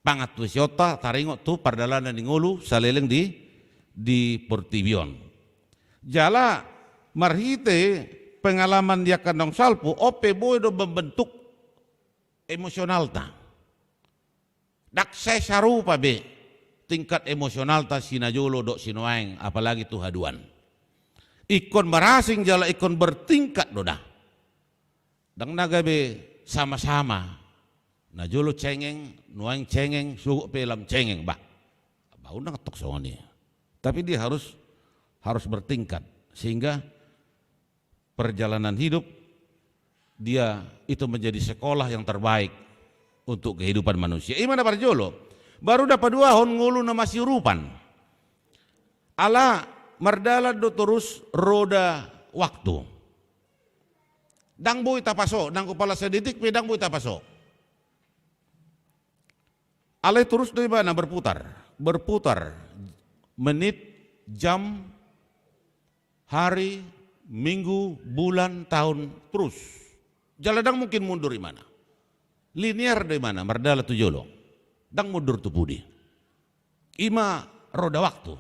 pangantusionta taringot tu pardalanan ni ngolu saleleng di, di portibi on. Jala marhite pengalaman di angka naung salpu, on pe boi do membentuk emosionalta. Ndang sai sarupa be tingkat emosionalta sinajolo dohot sinuaeng, apalagi tu haduan. Ingkon marasing jala ingkon bertingkat do da. Ndang na gabe sama-sama. Na jolo cengeng, nuaeng cengeng, sogot pe lam cengeng, bah. Bah, unang tong songon i. Tapi dia harus, harus bertingkat. Sehingga perjalanan hidup dia itu menjadi sekolah yang terbaik untuk kehidupan manusia. I ma na parjolo. Baru na paduahon, ngolu na masiurupan. Ala mardalan do torus roda waktu. Ndang boi tapaso, nanggo pala sadetik pe ndang boi tapaso. Alai torus do ibana berputar, berputar, menit, jam, hari, minggu, bulan, tahun, terus. Jala ndang mungkin mundur ibana. Linear do ibana, mardalan tu jolo. Ndang mundur tu pudi. I ma roda waktu.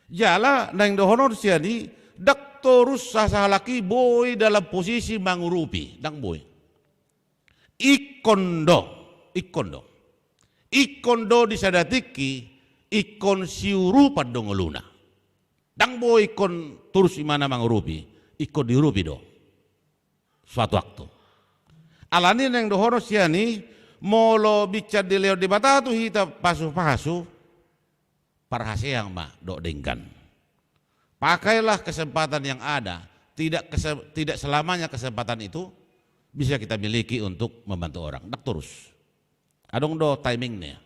Jala naeng dohonon sian i, ndang torus sasahalak i boi dalam posisi mangurupi, ndang boi. Ingkon do, ingkon do. Ingkon do di sada tingki, ingkon siurupan do ngoluna. Ndang boi ingkon torus ibana mangurupi, ingkon diurupi do. Suatu waktu. Alani naeng dohonon sian i, molo binsan dilehon Debata tu hita pasu-pasu, parhaseang ma dohot denggan. Pakailah kesempatan yang ada, tidak kese-, tidak selamanya kesempatan itu bisa kita miliki untuk membantu orang. Ndang torus. Adong do timingna.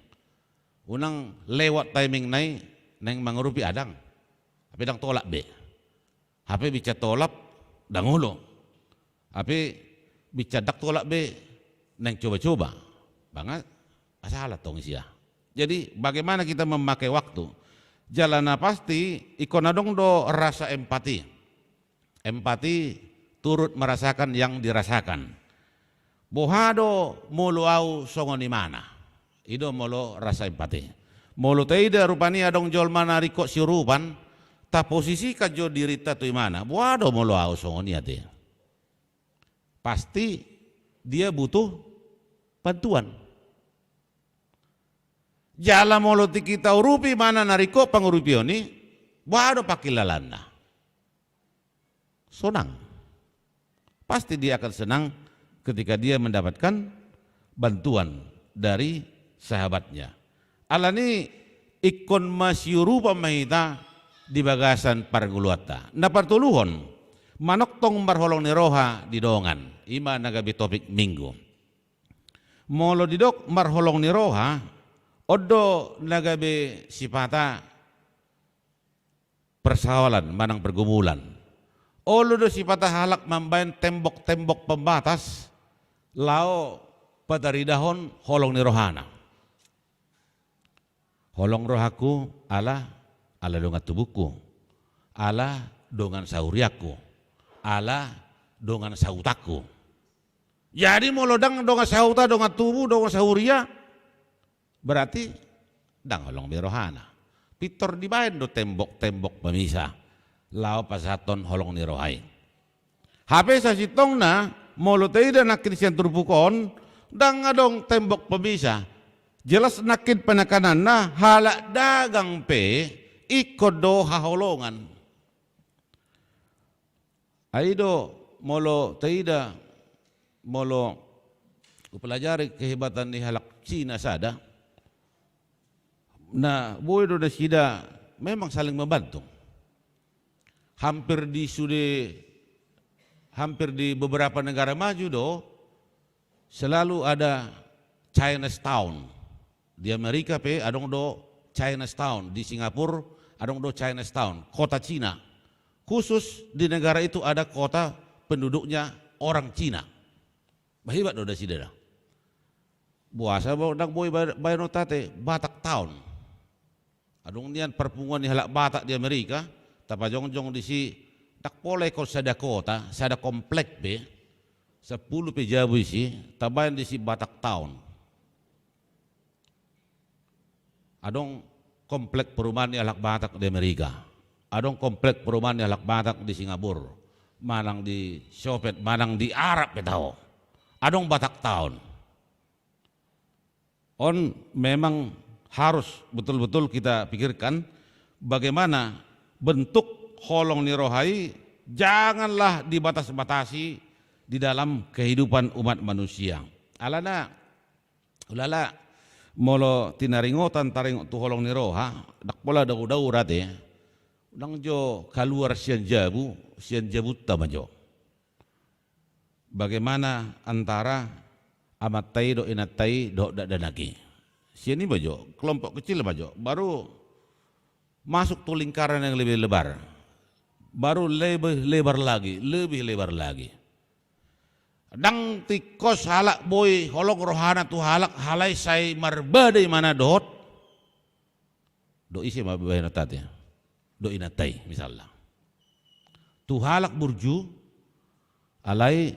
Unang lewat timingna i naeng mangurupi, adang. Hape ndang tolap be. Hape binsan tolap, ndang olo. Hape binsan ndang tolap be, naeng coba-coba. Bah nga salah tong i sia. Jadi, bagaimana kita memakai waktu? Jala na pasti, ingkon adong do rasa empati. Empati, turut merasakan yang dirasakan. Boha do molo au songon ibana? I do molo rasa empati. Molo taida rupani adong jolma na ringkot siurupan, taposisikan jo dirinta tu ibana. Boha do molo au songon i ate? Pasti dia butuh bantuan. Jala molo tingki taurupi ibana na ringkot pangurupion i, boha do pangkilalaanna? Sonang. Pasti dia akan senang ketika dia mendapatkan bantuan dari sahabatnya. Alani ingkon masiurupan ma hita di bagasan parngoluanta. Na partoluhon, manongtong marholong ni roha di dongan. I ma na gabe topik Minggu. Molo didok marholong ni roha, on do na gabe sipata persoalan manang pergumulan. Olo do sipata halak mambaen tembok-tembok pembatas laho pataridahon holong ni rohana. Holong rohangku ala, ala dongan tubungku, ala dongan sahuriangku, ala dongan sahutanku. Jadi molo ndang dongan sahuta, dongan tubu, dongan sahuria, berarti ndang holong be rohana. Pintor dibaen do tembok-tembok pemisa laho pasahathon holong ni roha i. Hape sasintongna, molo taida nangkin sian turpuk on, ndang adong tembok pemisa. Jelas nangkin penekananna, halak dagang pe ingkon do haholongan. Ai do molo taida, molo hupelajari kehebatan ni halak Cina sada, na boi do nasida memang saling membantu. Hampir di sude, hampir di beberapa negara maju do, selalu ada Chinatown. Di Amerika pe adong do Chinatown, di Singapura adong do Chinatown, kota Cina. Khusus di negara itu ada kota penduduknya orang Cina. Bah, hebat do nasida da. Boasa bo ndang boi ba-, baenon ate Batak Town. Adong nian parpunguan ni halak Batak di Amerika, tapajongjong disi, ndang pola ingkon sada kota, sada komplek pe, sampulu pe jabu isi, tabaen disi Batak Town. Adong komplek perumahan ni halak Batak di Amerika, adong komplek perumahan ni halak Batak di Singapura, manang di Soviet, manang di Arab pe taho. Adong Batak Town. On memang harus betul-betul kita pikirkan bagaimana bentuk holong ni roha i janganlah dibatas-batasi di dalam kehidupan umat manusia. Alana, ulala, molo tinaringotan taringot tu holong ni roha, ndang pola dao-dao rate, unang jo kaluar sian jabu, sian jabunta ma jo. Bagaimana antara amanta i dohot inanta i dohot dakdanak i. Sian i ma jo, kelompok kecil ma jo, baru masuk tu lingkaran yang lebih lebar. Baru lebih lebar lagi, lebih lebar lagi. Ndang tingkos halak boi holong rohana tu halak, alai sai marbadai ma na dohot. Dohot ise ma bahenonta i? Dohot inanta i, misalna. Tu halak burju, alai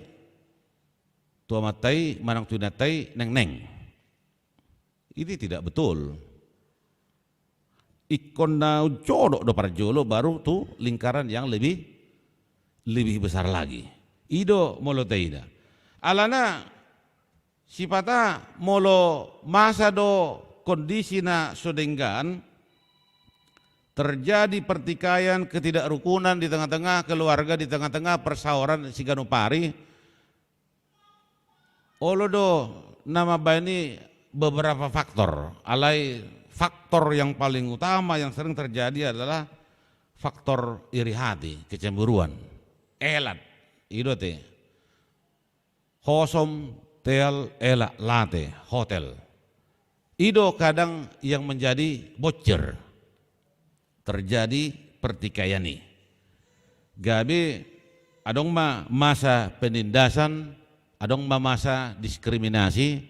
tu amanta i manang tu inanta i nengneng. Ini tidak betul. Ingkon na unsodok do parjolo, baru tu lingkaran yang lebih, lebih besar lagi. I do molo taida. Alana, sipata molo masa do kondisi na so denggan, terjadi pertikaian, ketidakrukunan di tengah-tengah keluarga, di tengah-tengah persaoran siganup ari, olo do na mambaen i beberapa faktor. Alai faktor yang paling utama yang sering terjadi adalah faktor iri hati, kecemburuan. Elat, i do te. Hosom, teal, elak, late, hotel. I do kadang yang menjadi bocor. Terjadi pertikaian i. Gabe adong ma masa penindasan, adong ma masa diskriminasi,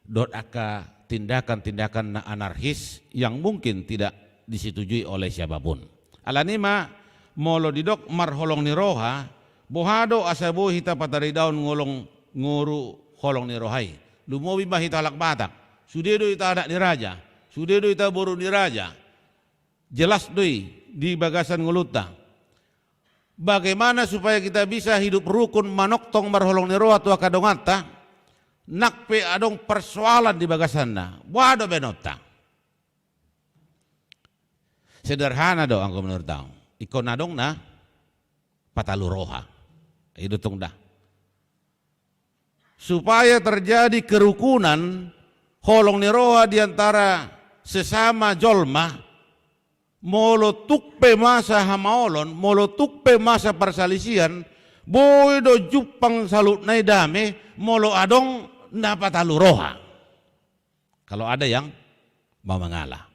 dohot angka tindakan-tindakan na anarkis yang mungkin tidak disetujui oleh siapapun. Alani ma, molo didok marholong ni roha, boha do asa boi hita pataridaon ngolong ngolu holong ni roha i? Lumobi ma hita halak Batak. Sude do hita anak ni raja. Sude do hita boru ni raja. Jelas do i di bagasan ngolunta. Bagaimana supaya kita bisa hidup rukun, manongtong marholong ni roha tu angka donganta, nang pe adong persoalan di bagasanna? Boha do baenonta? Sederhana do anggo menurut au. Ingkon adong na patalu roha. I do tong da. Supaya terjadi kerukunan, holong ni roha di antara sesama jolma, molo tung pe masa hamaolon, molo tung pe masa parsalisian, boi do jumpang saluhutna i dame, molo adong na patalu roha. Kalau ada yang mau mengalah.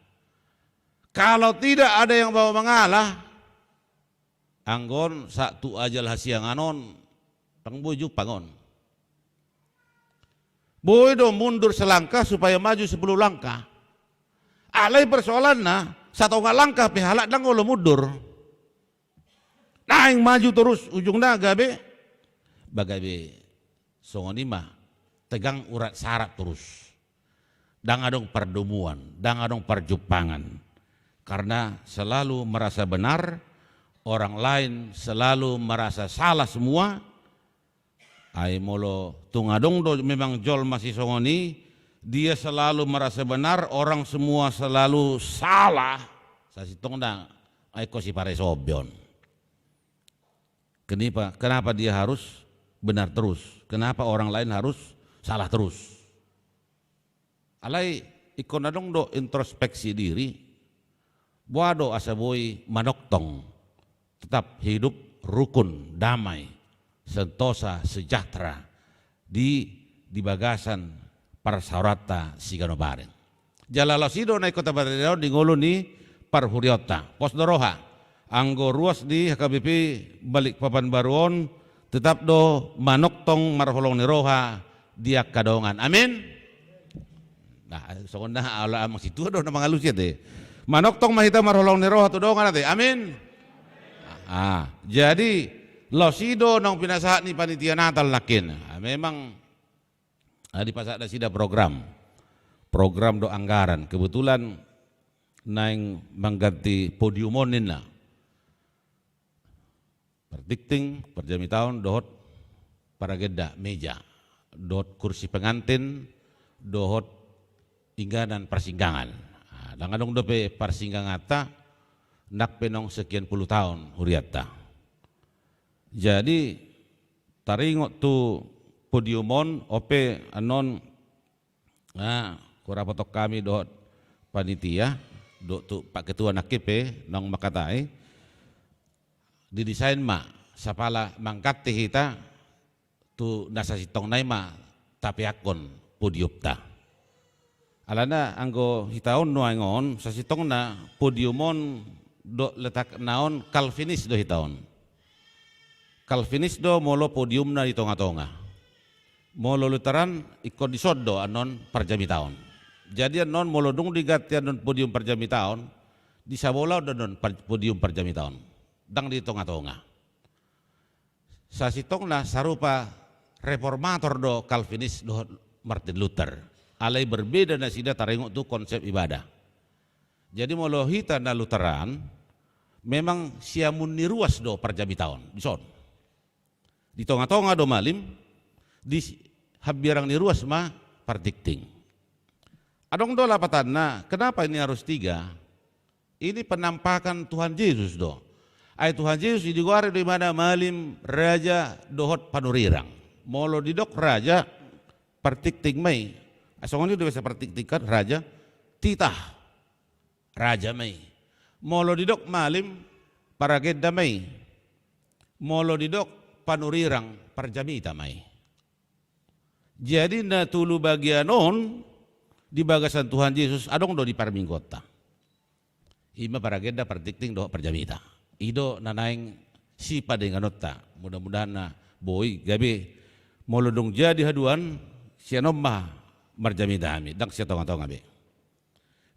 Kalau tidak ada yang mau mengalah, anggo on sahat tu ajal hasiangan on, ndang boi jumpang on. Boi do mundur selangkah supaya maju sepuluh langkah. Alai persoalanna, satonga langkah pe halak ndang olo mundur. Naeng maju torus, ujungna gabe, ba gabe songon i ma, tegang urat sarap torus. Ndang adong pardomuan, ndang adong parjumpangan. Karena selalu merasa benar, orang lain selalu merasa salah semua. Ai molo tung adong do memang jolma sisongon i, dia selalu merasa benar, orang semua selalu salah. Sasintongna, ai ingkon siparesohon be on. Kenapa, kenapa dia harus benar terus? Kenapa orang lain harus salah terus? Alai ingkon adong do introspeksi diri, boha do asa boi manongtong tetap hidup rukun, damai, sentosa, sejahtera di, di bagasan parsaoranta siganup ari. Jala laos i do na ingkon tapataridaon di ngolu ni parhuriaonta. Pos do roha. Anggo ruas di H K B P Balikpapan Baru on, tetap do manongtong marholong ni roha di angka dongan. Amin. Nah, songon na ala amang situa do na mangalusi ate. Manongtong ma hita marholong ni roha tu dongan ate. Amin. Ah, jadi laos i do naung pinasahat ni panitia Natal nangkin. Ah, memang, ah, dipasahat nasida program. Program do anggaran. Kebetulan naeng mangganti podium on ninna. Partingting, parjamitaon, dohot paragenda, meja, dohot kursi pengantin, dohot inganan parsinggangan. Ah, ndang adong dope parsingganganta, nang pe naung sekian puluh taon hurianta. Jadi taringot tu podium on, on pe annon, ah, hurapothon hami dohot panitia, dohot tu Pak Ketua nangkin pe naung mangkatai, didesain ma sapala mangganti hita tu na sasintongna i ma tapeakkon podiumta. Alana anggo hita on nuaeng on, sasintongna podium on dohot letakna on Calvinis do hita on. Calvinis do molo podiumna di tonga-tonga. Molo Lutheran ingkon dison do annon parjamita on. Jadi annon molo dung diganti annon podium parjamita on, di sabola on do annon par-, podium parjamita on. Ndang di tonga-tonga. Sasintongna sarupa reformator do Calvinis dohot Martin Luther. Alai berbeda nasida taringot tu konsep ibadah. Jadi molo hita na Lutheran, memang siamun ni ruas do parjamita on, dison. Di tonga-tonga do malim, di si-, hambirang ni ruas ma partingting. Adong do lapatanna, kenapa ini harus tiga? Ini penampakan Tuhan Jesus do. Ai Tuhan Jesus i digoari do ibana malim, raja, dohot panurirang. Molo didok raja, partingting ma i. Ai songon i do biasa partingting kan, raja, titah, raja ma i. Molo didok malim, paragenda ma i. Molo didok panurirang, parjamita ma i. Jadi na tolu bagian on di bagasan Tuhan Jesus adong do di parmingguonta. I ma paragenda, partingting dohot parjamita. I do na naeng sipadengganonta. Mudah-mudahan na boi gabe, molo dung jadi haduan, sian on ma marjamita hami, ndang sian tonga-tonga be.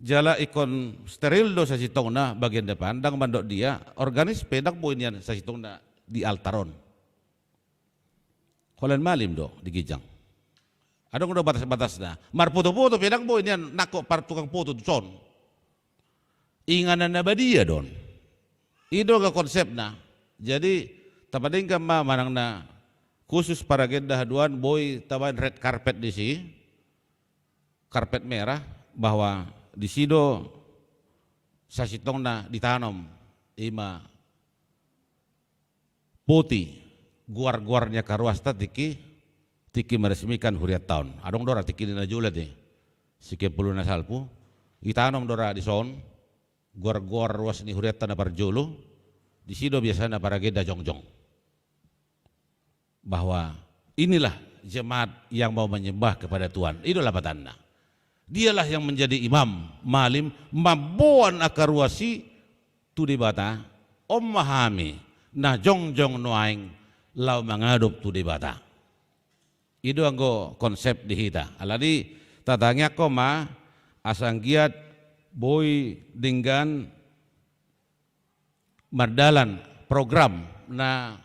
Jala ingkon steril do sasintongna bagian depan, ndang mandok dia, organis pe ndang boi nian sasintongna di altar on. Holan malim do di ginjang. Adong do batas-batasna. Marpoto-poto pe ndang boi nian nangkok par tukang poto tuson. Inganan na badia do on. I do anggo konsepna. Jadi tapadenggan ma manang na khusus paragenda haduan boi tabaen red carpet disi, karpet merah, bahwa disi do sasintongna ditanom, i ma poti, goar-goar ni angka ruasta tingki, tingki meresmikan hurianta on. Adong do ra tingki ni na jolo i, sekian puluh na salpu, ditanom do ra dison goar-goar ruas ni hurianta na parjolo, disi do biasana paragenda jongjong. Bahwa inilah jemaat yang mau menyembah kepada Tuhan. I do lapatanna. Dialah yang menjadi imam, malim, mamboan angka ruas i tu Debata, on ma hami na jongjong nuaeng laho mangadop tu Debata. I do anggo konsep di hita. Alani tatangiangkon ma asa anggiat boi denggan mardalan program na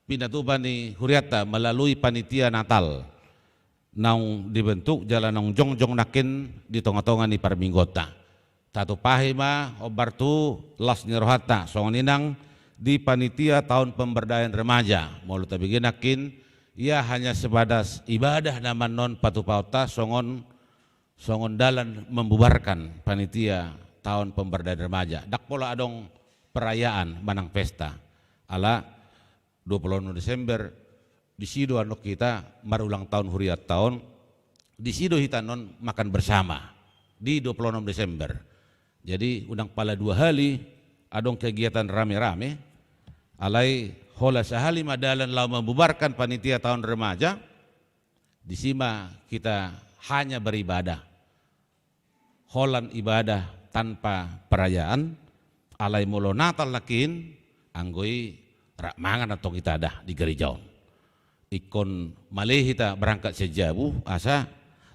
pinatupa ni hurianta melalui panitia Natal naung dibentuk jala naung jongjong nangkin di tonga-tonga ni parmingguonta. Tatupahi ma hombar tu las ni rohanta, songon i nang di panitia taon pemberdayaan remaja. Molo tabege nangkin, ia hanya sebatas ibadah nama annon patupaonta songon songon dalan membubarkan panitia taon pemberdayaan remaja. Ndang pola adong perayaan manang pesta. Ala dua puluh enam Desember, disi do annon hita marulang tahun hurianta on, disi do hita annon makan bersama di dua puluh enam Desember. Jadi unang pala dua hali adong kegiatan rame-rame, alai holan sahali ma dalan laho membubarkan panitia taon remaja, disi ma kita hanya beribadah. Holan ibadah tanpa perayaan, alai molo Natal nangkin, anggo i rap mangan antong hita da di gereja on. Ingkon male hita berangkat sian jabu, asa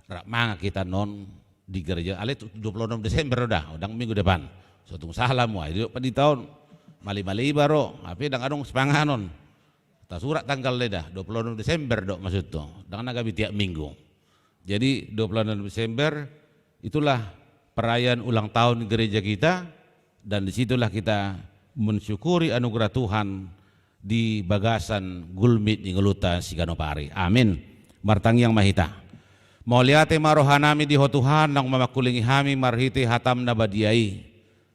rap mangan hita annon di gereja. Alai tu dua puluh enam Desember do da, ndang minggu depan. So tung salah hamu, ai didok pandita on, male-male iba ro, hape ndang adong sipanganon. Tasurat tanggal da, dua puluh enam Desember do maksudhu. Ndang na gabe tiap minggu. Jadi dua puluh enam Desember itulah perayaan ulang tahun gereja kita, dan di situlah kita mensyukuri anugerah Tuhan di bagasan gulmit ni ngolunta siganup ari. Amin. Martangiang ma hita. Mauliate ma rohanami di Ho Tuhan, naung mamangkulingi hami marhite hataM na badia i.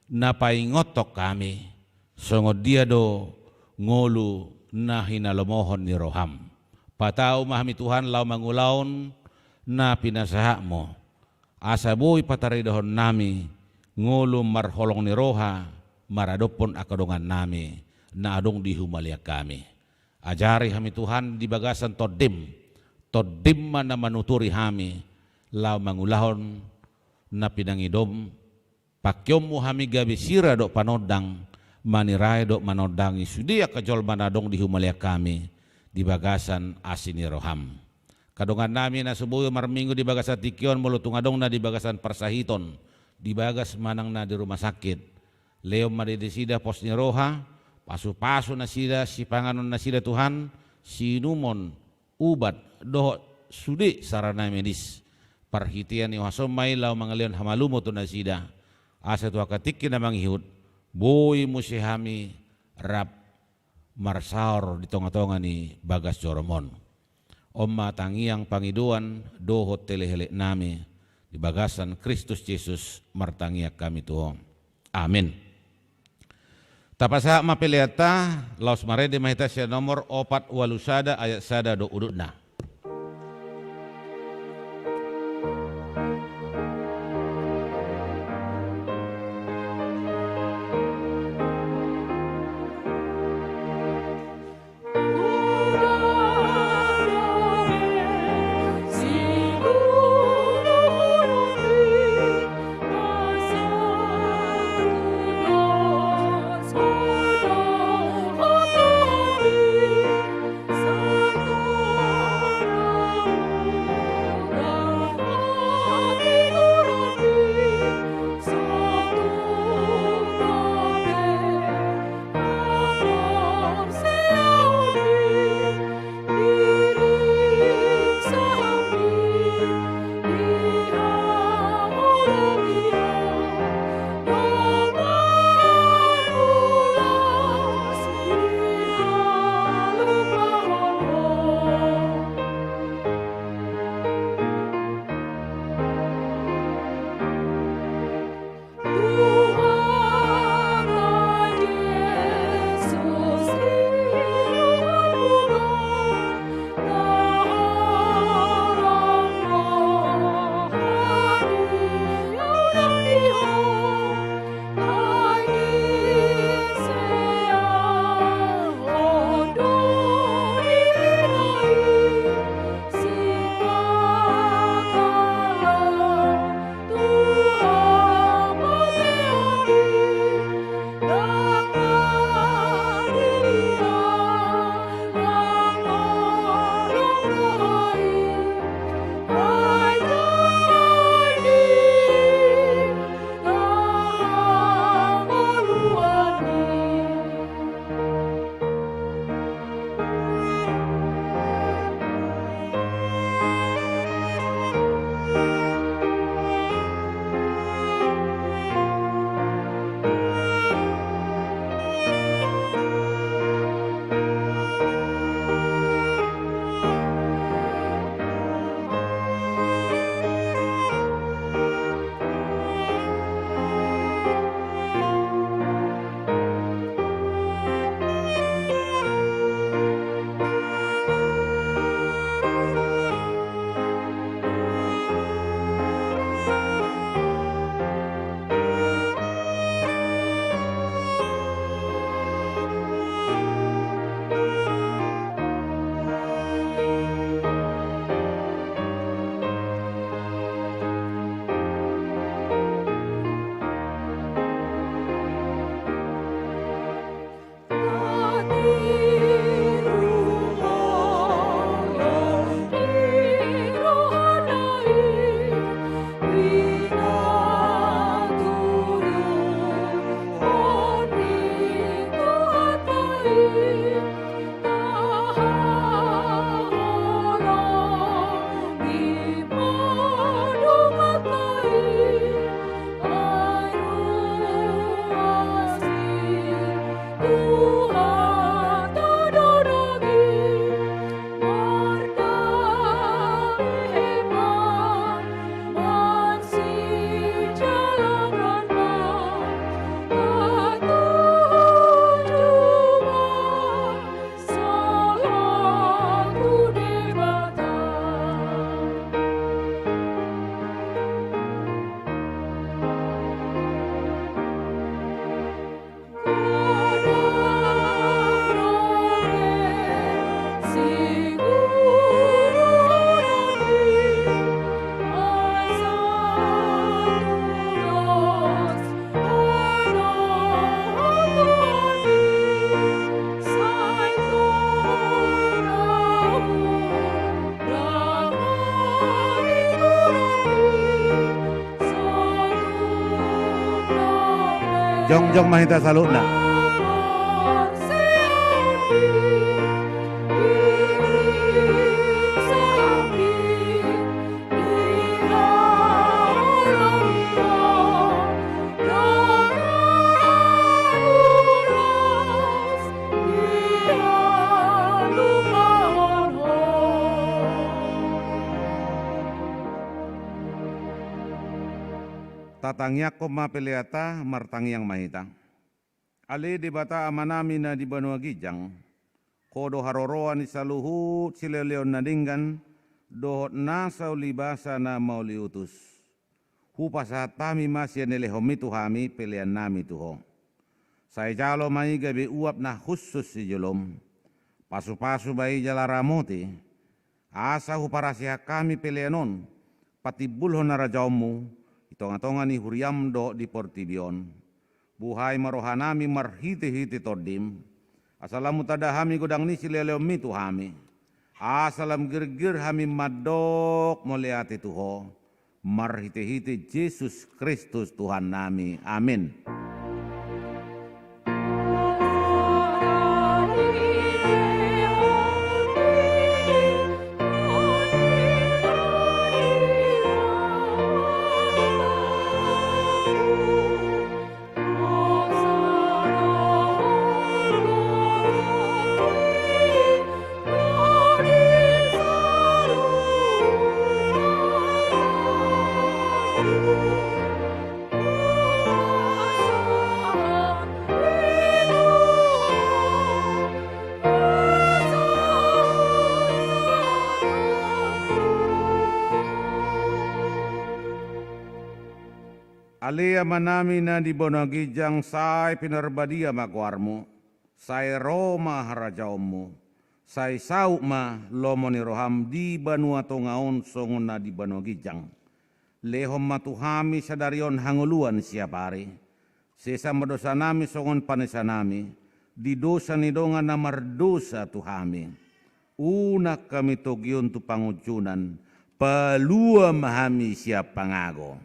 na paingothon hami, songon dia do ngolu na hinalomohon ni roham. Patau ma hami Tuhan laho mangulahon na pinasahatmu, asa boi pataridahon nami ngolu marholong ni roha maradophon angka dongannami na adong di humaliang hami. Ajari hami Tuhan di bagasan Tondim, Tondim ma na manuturi hami laho mangulahon na pinangidom. Pangkeonmu hami gabe sira dohot panondang, manirai dohot manondangi sude angka jolma na adong di humaliang hami di bagasan asi ni roham. Angka dongannami na so boi marminggu di bagasan tingki on, molo tung adong na di bagasan parsahiton, di bagas manang na di rumah sakit, lehon ma di nasida pos ni roha, pasupasu nasida, sipanganon nasida Tuhan, siinumon, ubat dohot sude sarana medis. Parhitean ni hohasonma i laho mangalehon hamalumon tu nasida, asa tu angka tingki na mangihut boi muse hami rap marsaor di tongatonga ni bagas jorom on. On ma tangiang, pangidoan dohot teleheleknami, di bagasan Kristus Jesus martangiang hami tu Ho. Amin. Tapasahat ma peleanta, laos marende ma hita sian nomor opat ualu sada ayat sada dohot udutna. Jongjong ma hita saluhutna. Tatangiangkon ma peleanta, martangiang ma hita. Ale Debata Amanami na di banua ginjang, Ho do haroroan ni saluhut silehonlehon na denggan dohot nasa ulibasa na mauliutus. Hupasahat hami ma sian na nilehonMi tu hami peleannami tu Ho. Sai jalo ma i gabe uap na hushus di jolom. Pasupasu ma i jala ramoti, asa huparasihat hami pelean on patimbulhon harajaonMu di tongatonga ni huriaM dohot di portibi on. Buhai ma rohanami marhitehite TondiM, asa lam hutanda hami godang ni silehonlehonMi tu hami, asa lam girgir hami mandok mauliate tu Ho, marhitehite Jesus Kristus Tuhannami. Amin. Ale Amanami na di banua ginjang, sai pinarbadia ma goarMu, sai ro ma harajaonMu, sai saut ma lomo ni rohaM di banua tonga on songon na di banua ginjang. Lehon ma tu hami sadari on hangoluan siapari. Sesa ma dosanami songon panesanami di dosa ni dongan na mardosa tu hami. Unang hami togihon tu pangunjunan, palua ma hami sian pangago.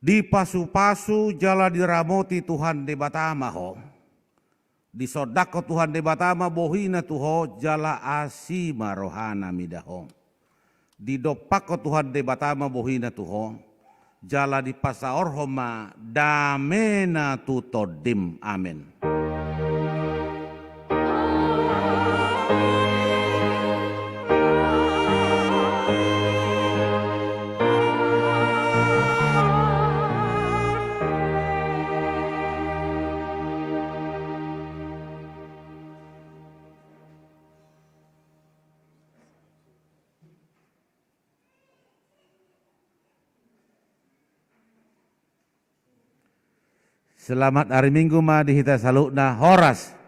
Dipasupasu jala diramoti Tuhan Debata ma ho. Disondangkon Tuhan Debata ma bohiNa tu ho jala asi ma rohaNa mida ho. Didompakkon Tuhan Debata ma bohiNa tu ho jala dipasaorhon ma dameNa tu tondim. Amen. Selamat hari Minggu ma di hita saluhutna. Horas.